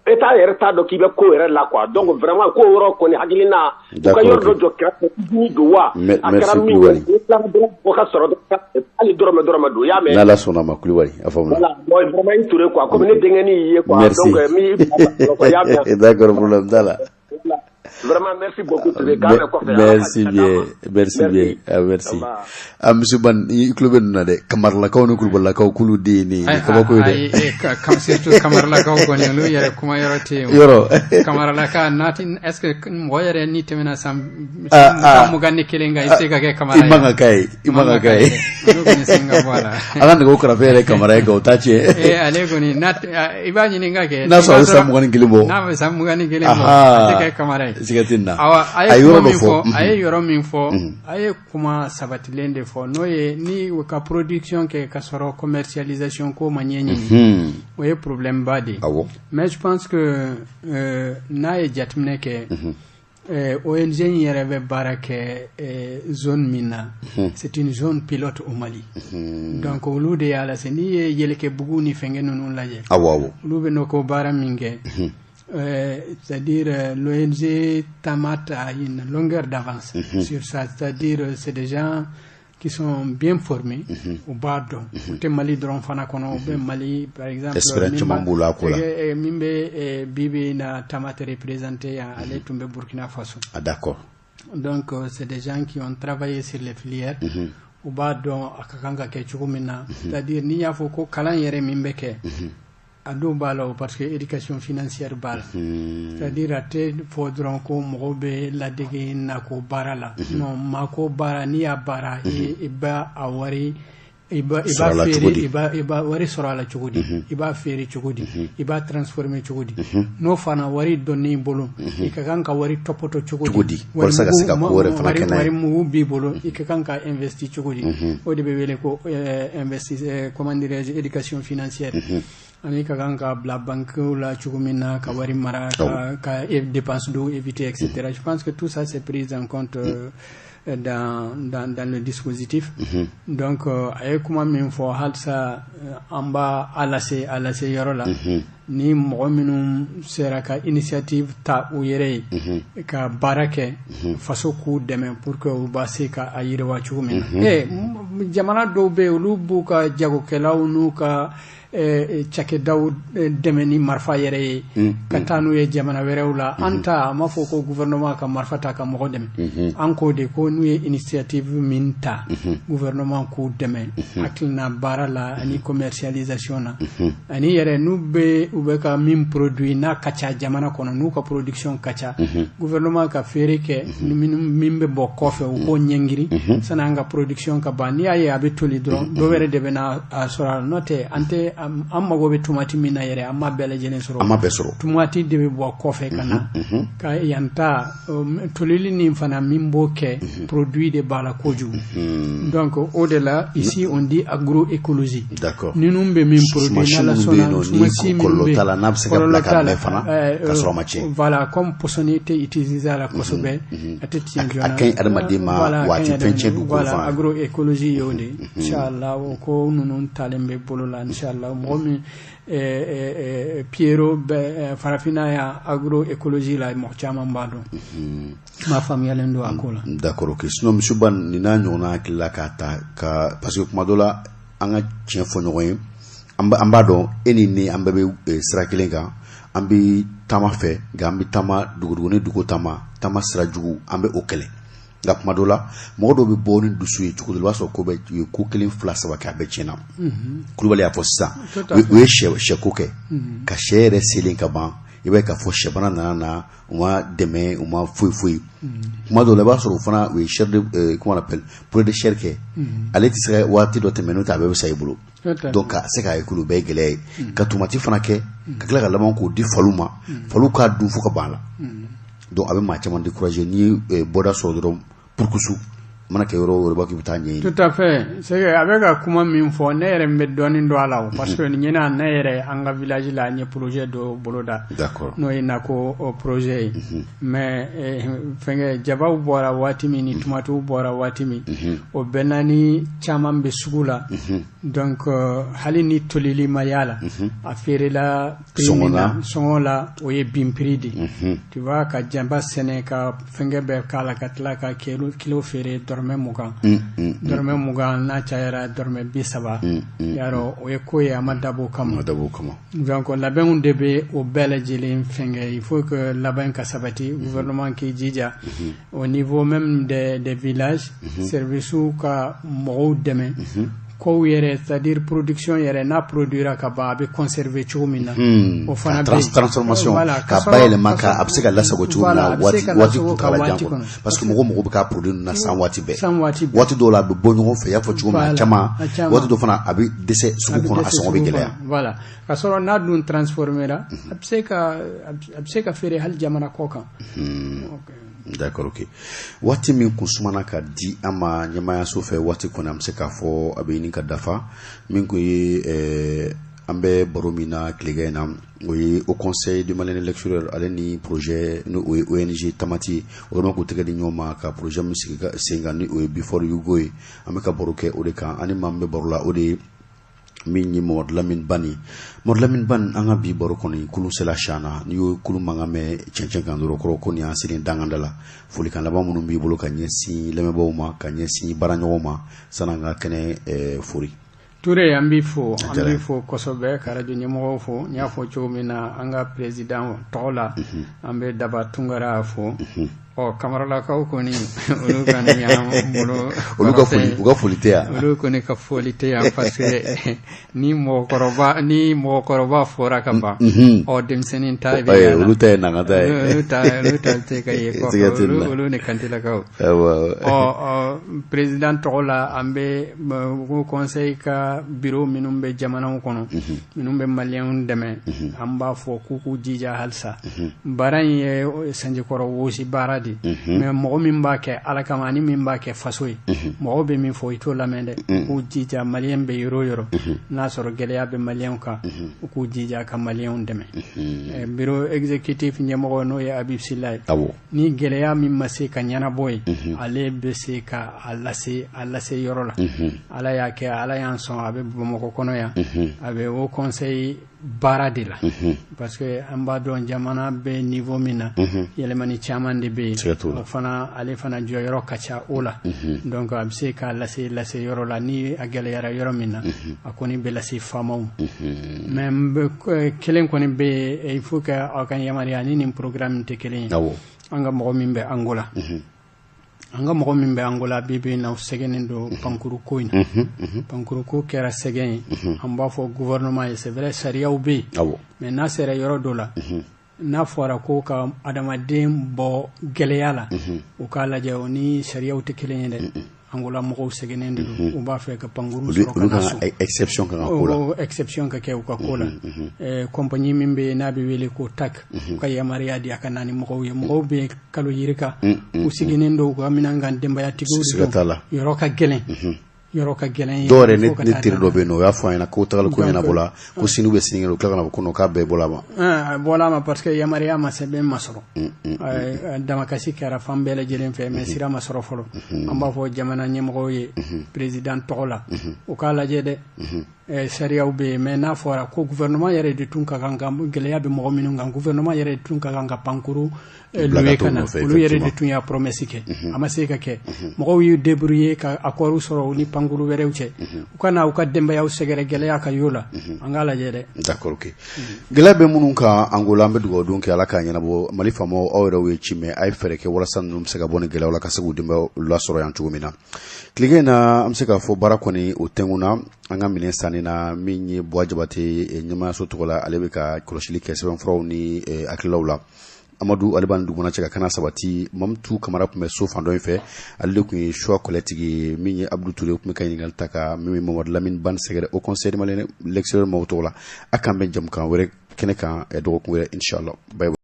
État yɛrɛ t'a dɔn k'i bɛ ko yɛrɛ la quoi. Donc vraiment, ko yɔrɔ kɔni hakilina, u ka yɔrɔ dɔ jɔ kɛrɛfɛ, usine don wa, a kɛra min ye, o ka sɔrɔ hali dɔrɔmɛ dɔrɔmɛ don, i y'a mɛn. N'Ala sɔnna ma, Kulubali, a faamuna. Voilà, bon, vraiment i Touré quoi, comme ne denkɛnin y'i ye quoi. Merci. Donc mi i y'a mɛn. D'accord, problème t'a la. Vraiment, merci beaucoup, Touré, k'an bɛ kɔfɛ. Merci bien, merci bien, ah, merci. Ah, monsieur Ban, i tulo bɛ nin na dɛ, Kamaralakaw ni Kulubalilakaw, k'olu den ye ne ye, nin kabako ye dɛ. Surtout Kamaralakaw kɔni, olu yɛrɛ kuma yɔrɔ tɛ yen. Yɔrɔ. Kamaralaka n'a ti, est ce que mɔgɔ yɛrɛ n'i tɛmɛna san 21 kan, i bɛ se ka kɛ Kamara ye? I man ka k'a ye, i man ka k'a ye. Olu kɔni sen ka bɔ a la. An ka nɛgɛw karafe yɛrɛ Kamara ye kan, o t'a tiɲɛ. Ee, ale kɔni n'a, i b'a ɲininka kɛ. N'a sɔrɔ a bɛ san 21 bɔ. N'a bɛ san 21 bɔ, a tɛ kɛ Kamara ye. Siga tɛ nin na. Awa, a ye kuma min fɔ, a ye yɔrɔ min fɔ, a ye kuma sabatilen de fɔ, n'o ye ni u ka production kɛ ka sɔrɔ commercialisation ko ma ɲɛɲini, o ye problème ba de ye. Mais je pense que n'a ye jateminɛ kɛ, ONG in yɛrɛ bɛ baara kɛ zone min na, c'est une zone pilote au Mali. Donc olu de y'a lase, n'i ye Yɛlɛkɛbugu ni fɛnkɛ ninnu lajɛ, olu bɛ n'o ko baara min kɛ, c'est-à-dire l'ONG Tamat a une longueur d'avance sur ça, c'est-à-dire c'est des gens qui sont bien formés, u b'a dɔn, u tɛ Mali dɔrɔn fana kɔnɔ, u bɛ Mali, par exemple, expérience caman b'u la a ko la. Min bɛ bi bi na Tamat représenté yan, ale tun bɛ Burkina Faso. Ah, d'accord. Donc c'est des gens qui ont travaillé sur les filières, u b'a dɔn a ka kan ka kɛ cogo min na, c'est-à-dire n'i y'a fɔ ko kalan yɛrɛ min bɛ kɛ, a dɔw b'a la o, parce que éducation financière b'a la, c'est-à-dire a tɛ fɔ dɔrɔn ko mɔgɔw bɛ ladege nako baara la, non, mako baara, n'i y'a baara, i b'a a wari I b'a feere, i b'a wari sɔrɔ a la cogo di, i b'a feere cogo di, i b'a transformer cogo di? N'o fana wari donn'i bolo, i ka kan ka wari tɔpɔtɔ cogo di walasa ka se ka ko wɛrɛ fana kɛ n'a ye? Wari mugu b'i bolo, i ka kan ka investi cogo di? O de bɛ wele ko investi, comment dirais-je, éducation financière. Ani ka kan ka bila banque la cogo min na ka wari mara, ka dépense dɔw éviter, etc. Je pense que tout ça, c'est pris en compte dans le dispositif. Donc a ye kuma min fɔ, halisa an b'a a lase yɔrɔ la, ni mɔgɔ minnu sera ka initiative ta u yɛrɛ ye ka baara kɛ, faso k'u dɛmɛ pour que u ba se ka a yiriwa cogo min na. Jamana dɔw bɛ yen, olu b'u ka jagokɛlaw n'u ka cakɛdaw dɛmɛ ni marifa yɛrɛ ye ka taa n'u ye jamana wɛrɛw la. An ta, a ma fɔ ko gouvernement ka marifa ta ka mɔgɔ dɛmɛ. An k'o de ko n'u ye initiative min ta, gouvernement k'u dɛmɛ hakilina baara la ani commercialisation na, ani yɛrɛ n'u bɛ u bɛ ka min produit n'a ka ca jamana kɔnɔ, n'u ka production ka ca, gouvernement ka feere kɛ ni min bɛ bɔ kɔfɛ, u k'o ɲɛngiri sani an ka production ka ban. N'i y'a ye a bɛ toli dɔrɔn, dɔ wɛrɛ de bɛ na a sɔrɔ a la. N'o tɛ, an tɛ an mago bɛ tomati min na yɛrɛ, an ma bɛɛ lajɛlen sɔrɔ. An ma bɛɛ sɔrɔ. Tomati de bɛ bɔ kɔfɛ ka na ka yan ta tolili nin fana min b'o kɛ, produit de b'a la kojugu. Donc o de la, ici on dit agroécologie. Ninnu bɛ min produit, n'Ala sɔnna, sumasi minnu bɛ t'a la, n'a bɛ se ka bila ka mɛn fana ka sɔrɔ a ma tiɲɛ. Voilà, comme pɔsɔni tɛ utiliser a la kosɛbɛ, a tɛ tiɲɛ joona. A ka ɲi adamaden ma wa a tɛ fɛn tiɲɛ dugukolo fana. Agroécologie y'o de ye, inchallah. O ko ninnu talen bɛ bolo la, inchallah. Mɔgɔ min Pierrot bɛ farafinna yan agroécologie la, mɔgɔ caman b'a dɔn, maa faamuyalen don a ko la. D'accord, ok. Sinon monsieur Ban, nin n'a ɲɔgɔnna hakili la k'a ta ka, parce que kuma dɔ la, an ka tiɲɛ fɔ ɲɔgɔn ye, an b'a dɔn e ni ne, an bɛɛ bɛ sira kelen kan, an bɛ taama fɛ, nka an bɛ taama dugudugu ni dugu, taama taama sira jugu, an bɛ o kɛlɛ. Nka kuma dɔ la, mɔgɔ dɔw bɛ bɔ ni dusu ye cogo dɔ la, i b'a sɔrɔ ko bɛ u ye ko kelen, fila, saba kɛ, a bɛɛ tiɲɛna. Kulubali y'a fɔ sisan, u ye sɛko kɛ ka sɛ yɛrɛ selen ka ban, i b'a ye k'a fɔ sɛbana nana na, u ma dɛmɛ, u ma foyi foyi. Kuma dɔw la, i b'a sɔrɔ o fana u ye chair de, comment on appelle, poulet de chair kɛ, ale tɛ se ka waati dɔ tɛmɛ, n'o tɛ a bɛɛ bɛ sa i bolo. Donc ka se k'a ye kulu bɛɛ ye gɛlɛya ye ka tomati fana kɛ ka tila ka laban k'o di faliw ma, faliw k'a dun fo ka ban a la. Donc a bɛ maa caman décourager. N'i ye bɔda sɔrɔ dɔrɔn, purukusu mana kɛ yɔrɔ o yɔrɔ, i b'a k'i bɛ taa ɲɛɲini. Tout à fait. C'est que a bɛ ka kuma min fɔ, ne yɛrɛ bɛ dɔɔnin dɔn a la o, parce que ɲinan ne yɛrɛ, an ka village la, an ye projet dɔ boloda. N'o ye nako projet ye. Mais fɛnkɛ, jabaw bɔra waati min ni tomatiw bɔra waati min, o bɛnna ni caman bɛ sugu la. Donc hali ni tolili ma y'a la, a feerela prix min na, sɔngɔ la, o ye bin prix de ye. Tu vois, ka jaba sɛnɛ, ka fɛnkɛ bɛɛ k'a la, ka tila ka kilo feere dɔrɔmɛ 20, dɔrɔmɛ 20, n'a cayara dɔrɔmɛ 30, yarɔ o ye ko ye, a ma dabɔ o kama. Ma dabɔ o kama. Donc labɛnw de bɛ o bɛɛ lajɛlen fɛnkɛ. Il faut que labɛn ka sabati, gouvernement k'i jija au niveau même des villages, services ka mɔgɔw dɛmɛ kow yɛrɛ, c'est à dire production yɛrɛ, n'a produira ka ban, a bɛ conserver cogo min na, o fana bɛ yen. Transformation, k'a bayɛlɛma, ka a bɛ se ka lasago cogo min na waati kuntagala jan kɔnɔ, parce que mɔgɔ mago bɛ k'a produit ninnu na san waati bɛɛ. San waati bɛɛ. Waati dɔw la, a bɛ bɔ ɲɔgɔn fɛ, i y'a fɔ cogo min na, a caman, waati dɔw fana a bɛ dɛsɛ sugu kɔnɔ, a sɔngɔ bɛ gɛlɛya. Voilà, ka sɔrɔ n'a dun transformer la, a bɛ se ka feere hali jamana kɔ kan. D'accord, ok. Waati min kun sumana ka di an ma ɲɛmayaso fɛ, waati kɔni an bɛ se k'a fɔ a bɛ ɲini ka dafa. Min kun ye an bɛ baro min na tilegan in na, o ye Haut Conseil du Malien de l'extérieur ale ni projet, ni o ye ONG Tamati, o ma k'u tɛgɛ di ɲɔgɔn ma ka projet min sigi sen kan, ni o ye B4U-GO ye. An bɛ ka baro kɛ o de kan. Ani maa min bɛ baro la, o de ye min ye Mamadu Lamini Bani. Mamadu Lamini Bani, an ka bi baro kɔni kulu sela siana. N'i y'o kulu mankan mɛn cɛncɛn kan dɔrɔn, kɔrɔ ko nin y'an selen danganda la. Folikan laban minnu b'i bolo ka ɲɛsin lamɛnbaaw ma, ka ɲɛsin baaraɲɔgɔnw ma, san'an ka kɛnɛ fori? Ture, an b'i fo, an b'i fo kosɛbɛ, ka radio ɲɛmɔgɔw fo. N y'a fɔ cogo min na, an ka président tɔgɔ la, an bɛ Daba Tunkara fo. Ɔ, Kamaralakaw kɔni, olu kɔni y'an bolo. Olu ka foli, u ka foli tɛ yan. Olu kɔni ka foli tɛ yan, parce que ni mɔgɔkɔrɔba fɔra ka ban, ɔ, denmisɛnnin ta bɛ y'a la. Olu ta ye nanga ta ye. Olu ta tɛ ka ye kɔfɛ, olu ni Kantelakaw. Ɔ, président tɔgɔ la, an bɛ Haut Conseil ka bureau minnu bɛ jamanaw kɔnɔ, minnu bɛ maliyɛnw dɛmɛ, an b'a fɔ k'u k'u jija halisa. Baara in ye sanjikɔrɔ wosi baara de, mais mɔgɔ min b'a kɛ Ala kama ani min b'a kɛ faso ye, mɔgɔw bɛ min fɔ, i t'o lamɛn dɛ. K'u jija, maliyɛn bɛ yɔrɔ o yɔrɔ, n'a sɔrɔ gɛlɛya bɛ maliyɛnw kan, u k'u jija ka maliyɛnw dɛmɛ. Bureau exécutif ɲɛmɔgɔ, n'o ye Habib Sylla ye, ni gɛlɛya min ma se ka ɲɛnabɔ ye, ale bɛ se ka a lase yɔrɔ la. Ala y'a kɛ, Ala y'an sɔn, a bɛ Bamakɔ kɔnɔ yan, a bɛ Haut Conseil baara de la, parce que an b'a dɔn jamana bɛ niveau min na, yɛlɛmani caman de bɛ yen. O fana, ale fana jɔyɔrɔ ka ca o la. Donc a bɛ se k'a lase yɔrɔ la. Ni a gɛlɛyara yɔrɔ min na, a kɔni bɛ lase faamaw. Mais kelen kɔni bɛ yen, il faut que aw ka yamaruya ni nin programme tɛ kelen ye. An ka mɔgɔ min bɛ Angola, an ka mɔgɔ min bɛ Angola bi bi in na, u sɛgɛnnen don pankuru ko in na. Pankuru ko kɛra sɛgɛn ye. An b'a fɔ gouvernement ye, c'est vrai, sariyaw bɛ yen, mais n'a sera yɔrɔ dɔ la, n'a fɔra ko ka adamaden bɔ gɛlɛya la, u k'a lajɛ, o ni sariyaw tɛ kelen ye dɛ. Angola mɔgɔw sɛgɛnnen de don, u b'a fɛ ka pankuru sɔrɔ ka na so. Exception ka ko la. Exception ka kɛ u ka ko la. Compagnie min bɛ yen n'a bɛ wele ko TAC, u ka yamaruya di a ka na ni mɔgɔw ye. Mɔgɔw bɛ kalo yirika, u sigilen don u ka minɛn kan, denbayatigiw de don, yɔrɔ ka gɛlɛn, yɔrɔ ka gɛlɛn. Dɔw yɛrɛ, ne teri dɔ bɛ yen nɔ, o y'a fɔ an ɲɛna ko tagali ko ɲɛnabɔ la, ko sini bɛ sinikɛnɛ, u tila ka na ko non, k'a bɛɛ bɔla a ma. A bɔla a ma, parce que yamaruya ma, sɛbɛn ma sɔrɔ. Damakasi kɛra fan bɛɛ lajɛlen fɛ, mais sira ma sɔrɔ fɔlɔ. An b'a fɔ jamana ɲɛmɔgɔw ye, président tɔgɔ la, u k'a lajɛ dɛ. Sariyaw bɛ yen, mais n'a fɔra ko gouvernement yɛrɛ de tun ka kan ka, gɛlɛya bɛ mɔgɔ minnu kan, gouvernement yɛrɛ de tun ka kan ka pankuru louer ka na. Olu yɛrɛ de tun y'a promesse kɛ, a ma se ka kɛ. Mɔgɔw y'u débrouiller ka accord sɔrɔ u ni pankuru wɛrɛw cɛ, u ka na u ka denbayaw sɛgɛrɛ, gɛlɛya ka y'o la. An k'a lajɛ dɛ. D'accord, ok. Gɛlɛya bɛ minnu kan Angola, an bɛ dugawu don kɛ, Ala k'a ɲɛnabɔ. Mali faamaw, aw yɛrɛw ye ci mɛn, a ye fɛɛrɛ kɛ walasa ninnu bɛ se ka bɔ ni gɛlɛyaw la, ka se k'u denbayaw lasɔrɔ yan cogo min na. Tile in na, an bɛ se k'a fɔ baara kɔni o tɛnkun an ka minɛn sanni na. Min ye Buwa Jabate ɲɛmaayaso tɔgɔ la, ale bɛ ka kɔlɔsili kɛ sɛbɛnfuraw ni hakililaw la. Amadu, ale b'an dugumana cɛ ka kana sabati. Mamutu Kamara tun bɛ so fan dɔ in fɛ, ale de tun ye suwa kɔlɛtigi. Min ye Abudu Ture tun bɛ ka ɲininkali ta ka min ye Mamadu Lamini Ban sɛgɛrɛ Haut Conseil malien l'extérieur maaw tɔgɔ la. A k'an bɛn jamukan wɛrɛ kɛnɛ kan dɔgɔkun wɛrɛ, inshallah. Bye.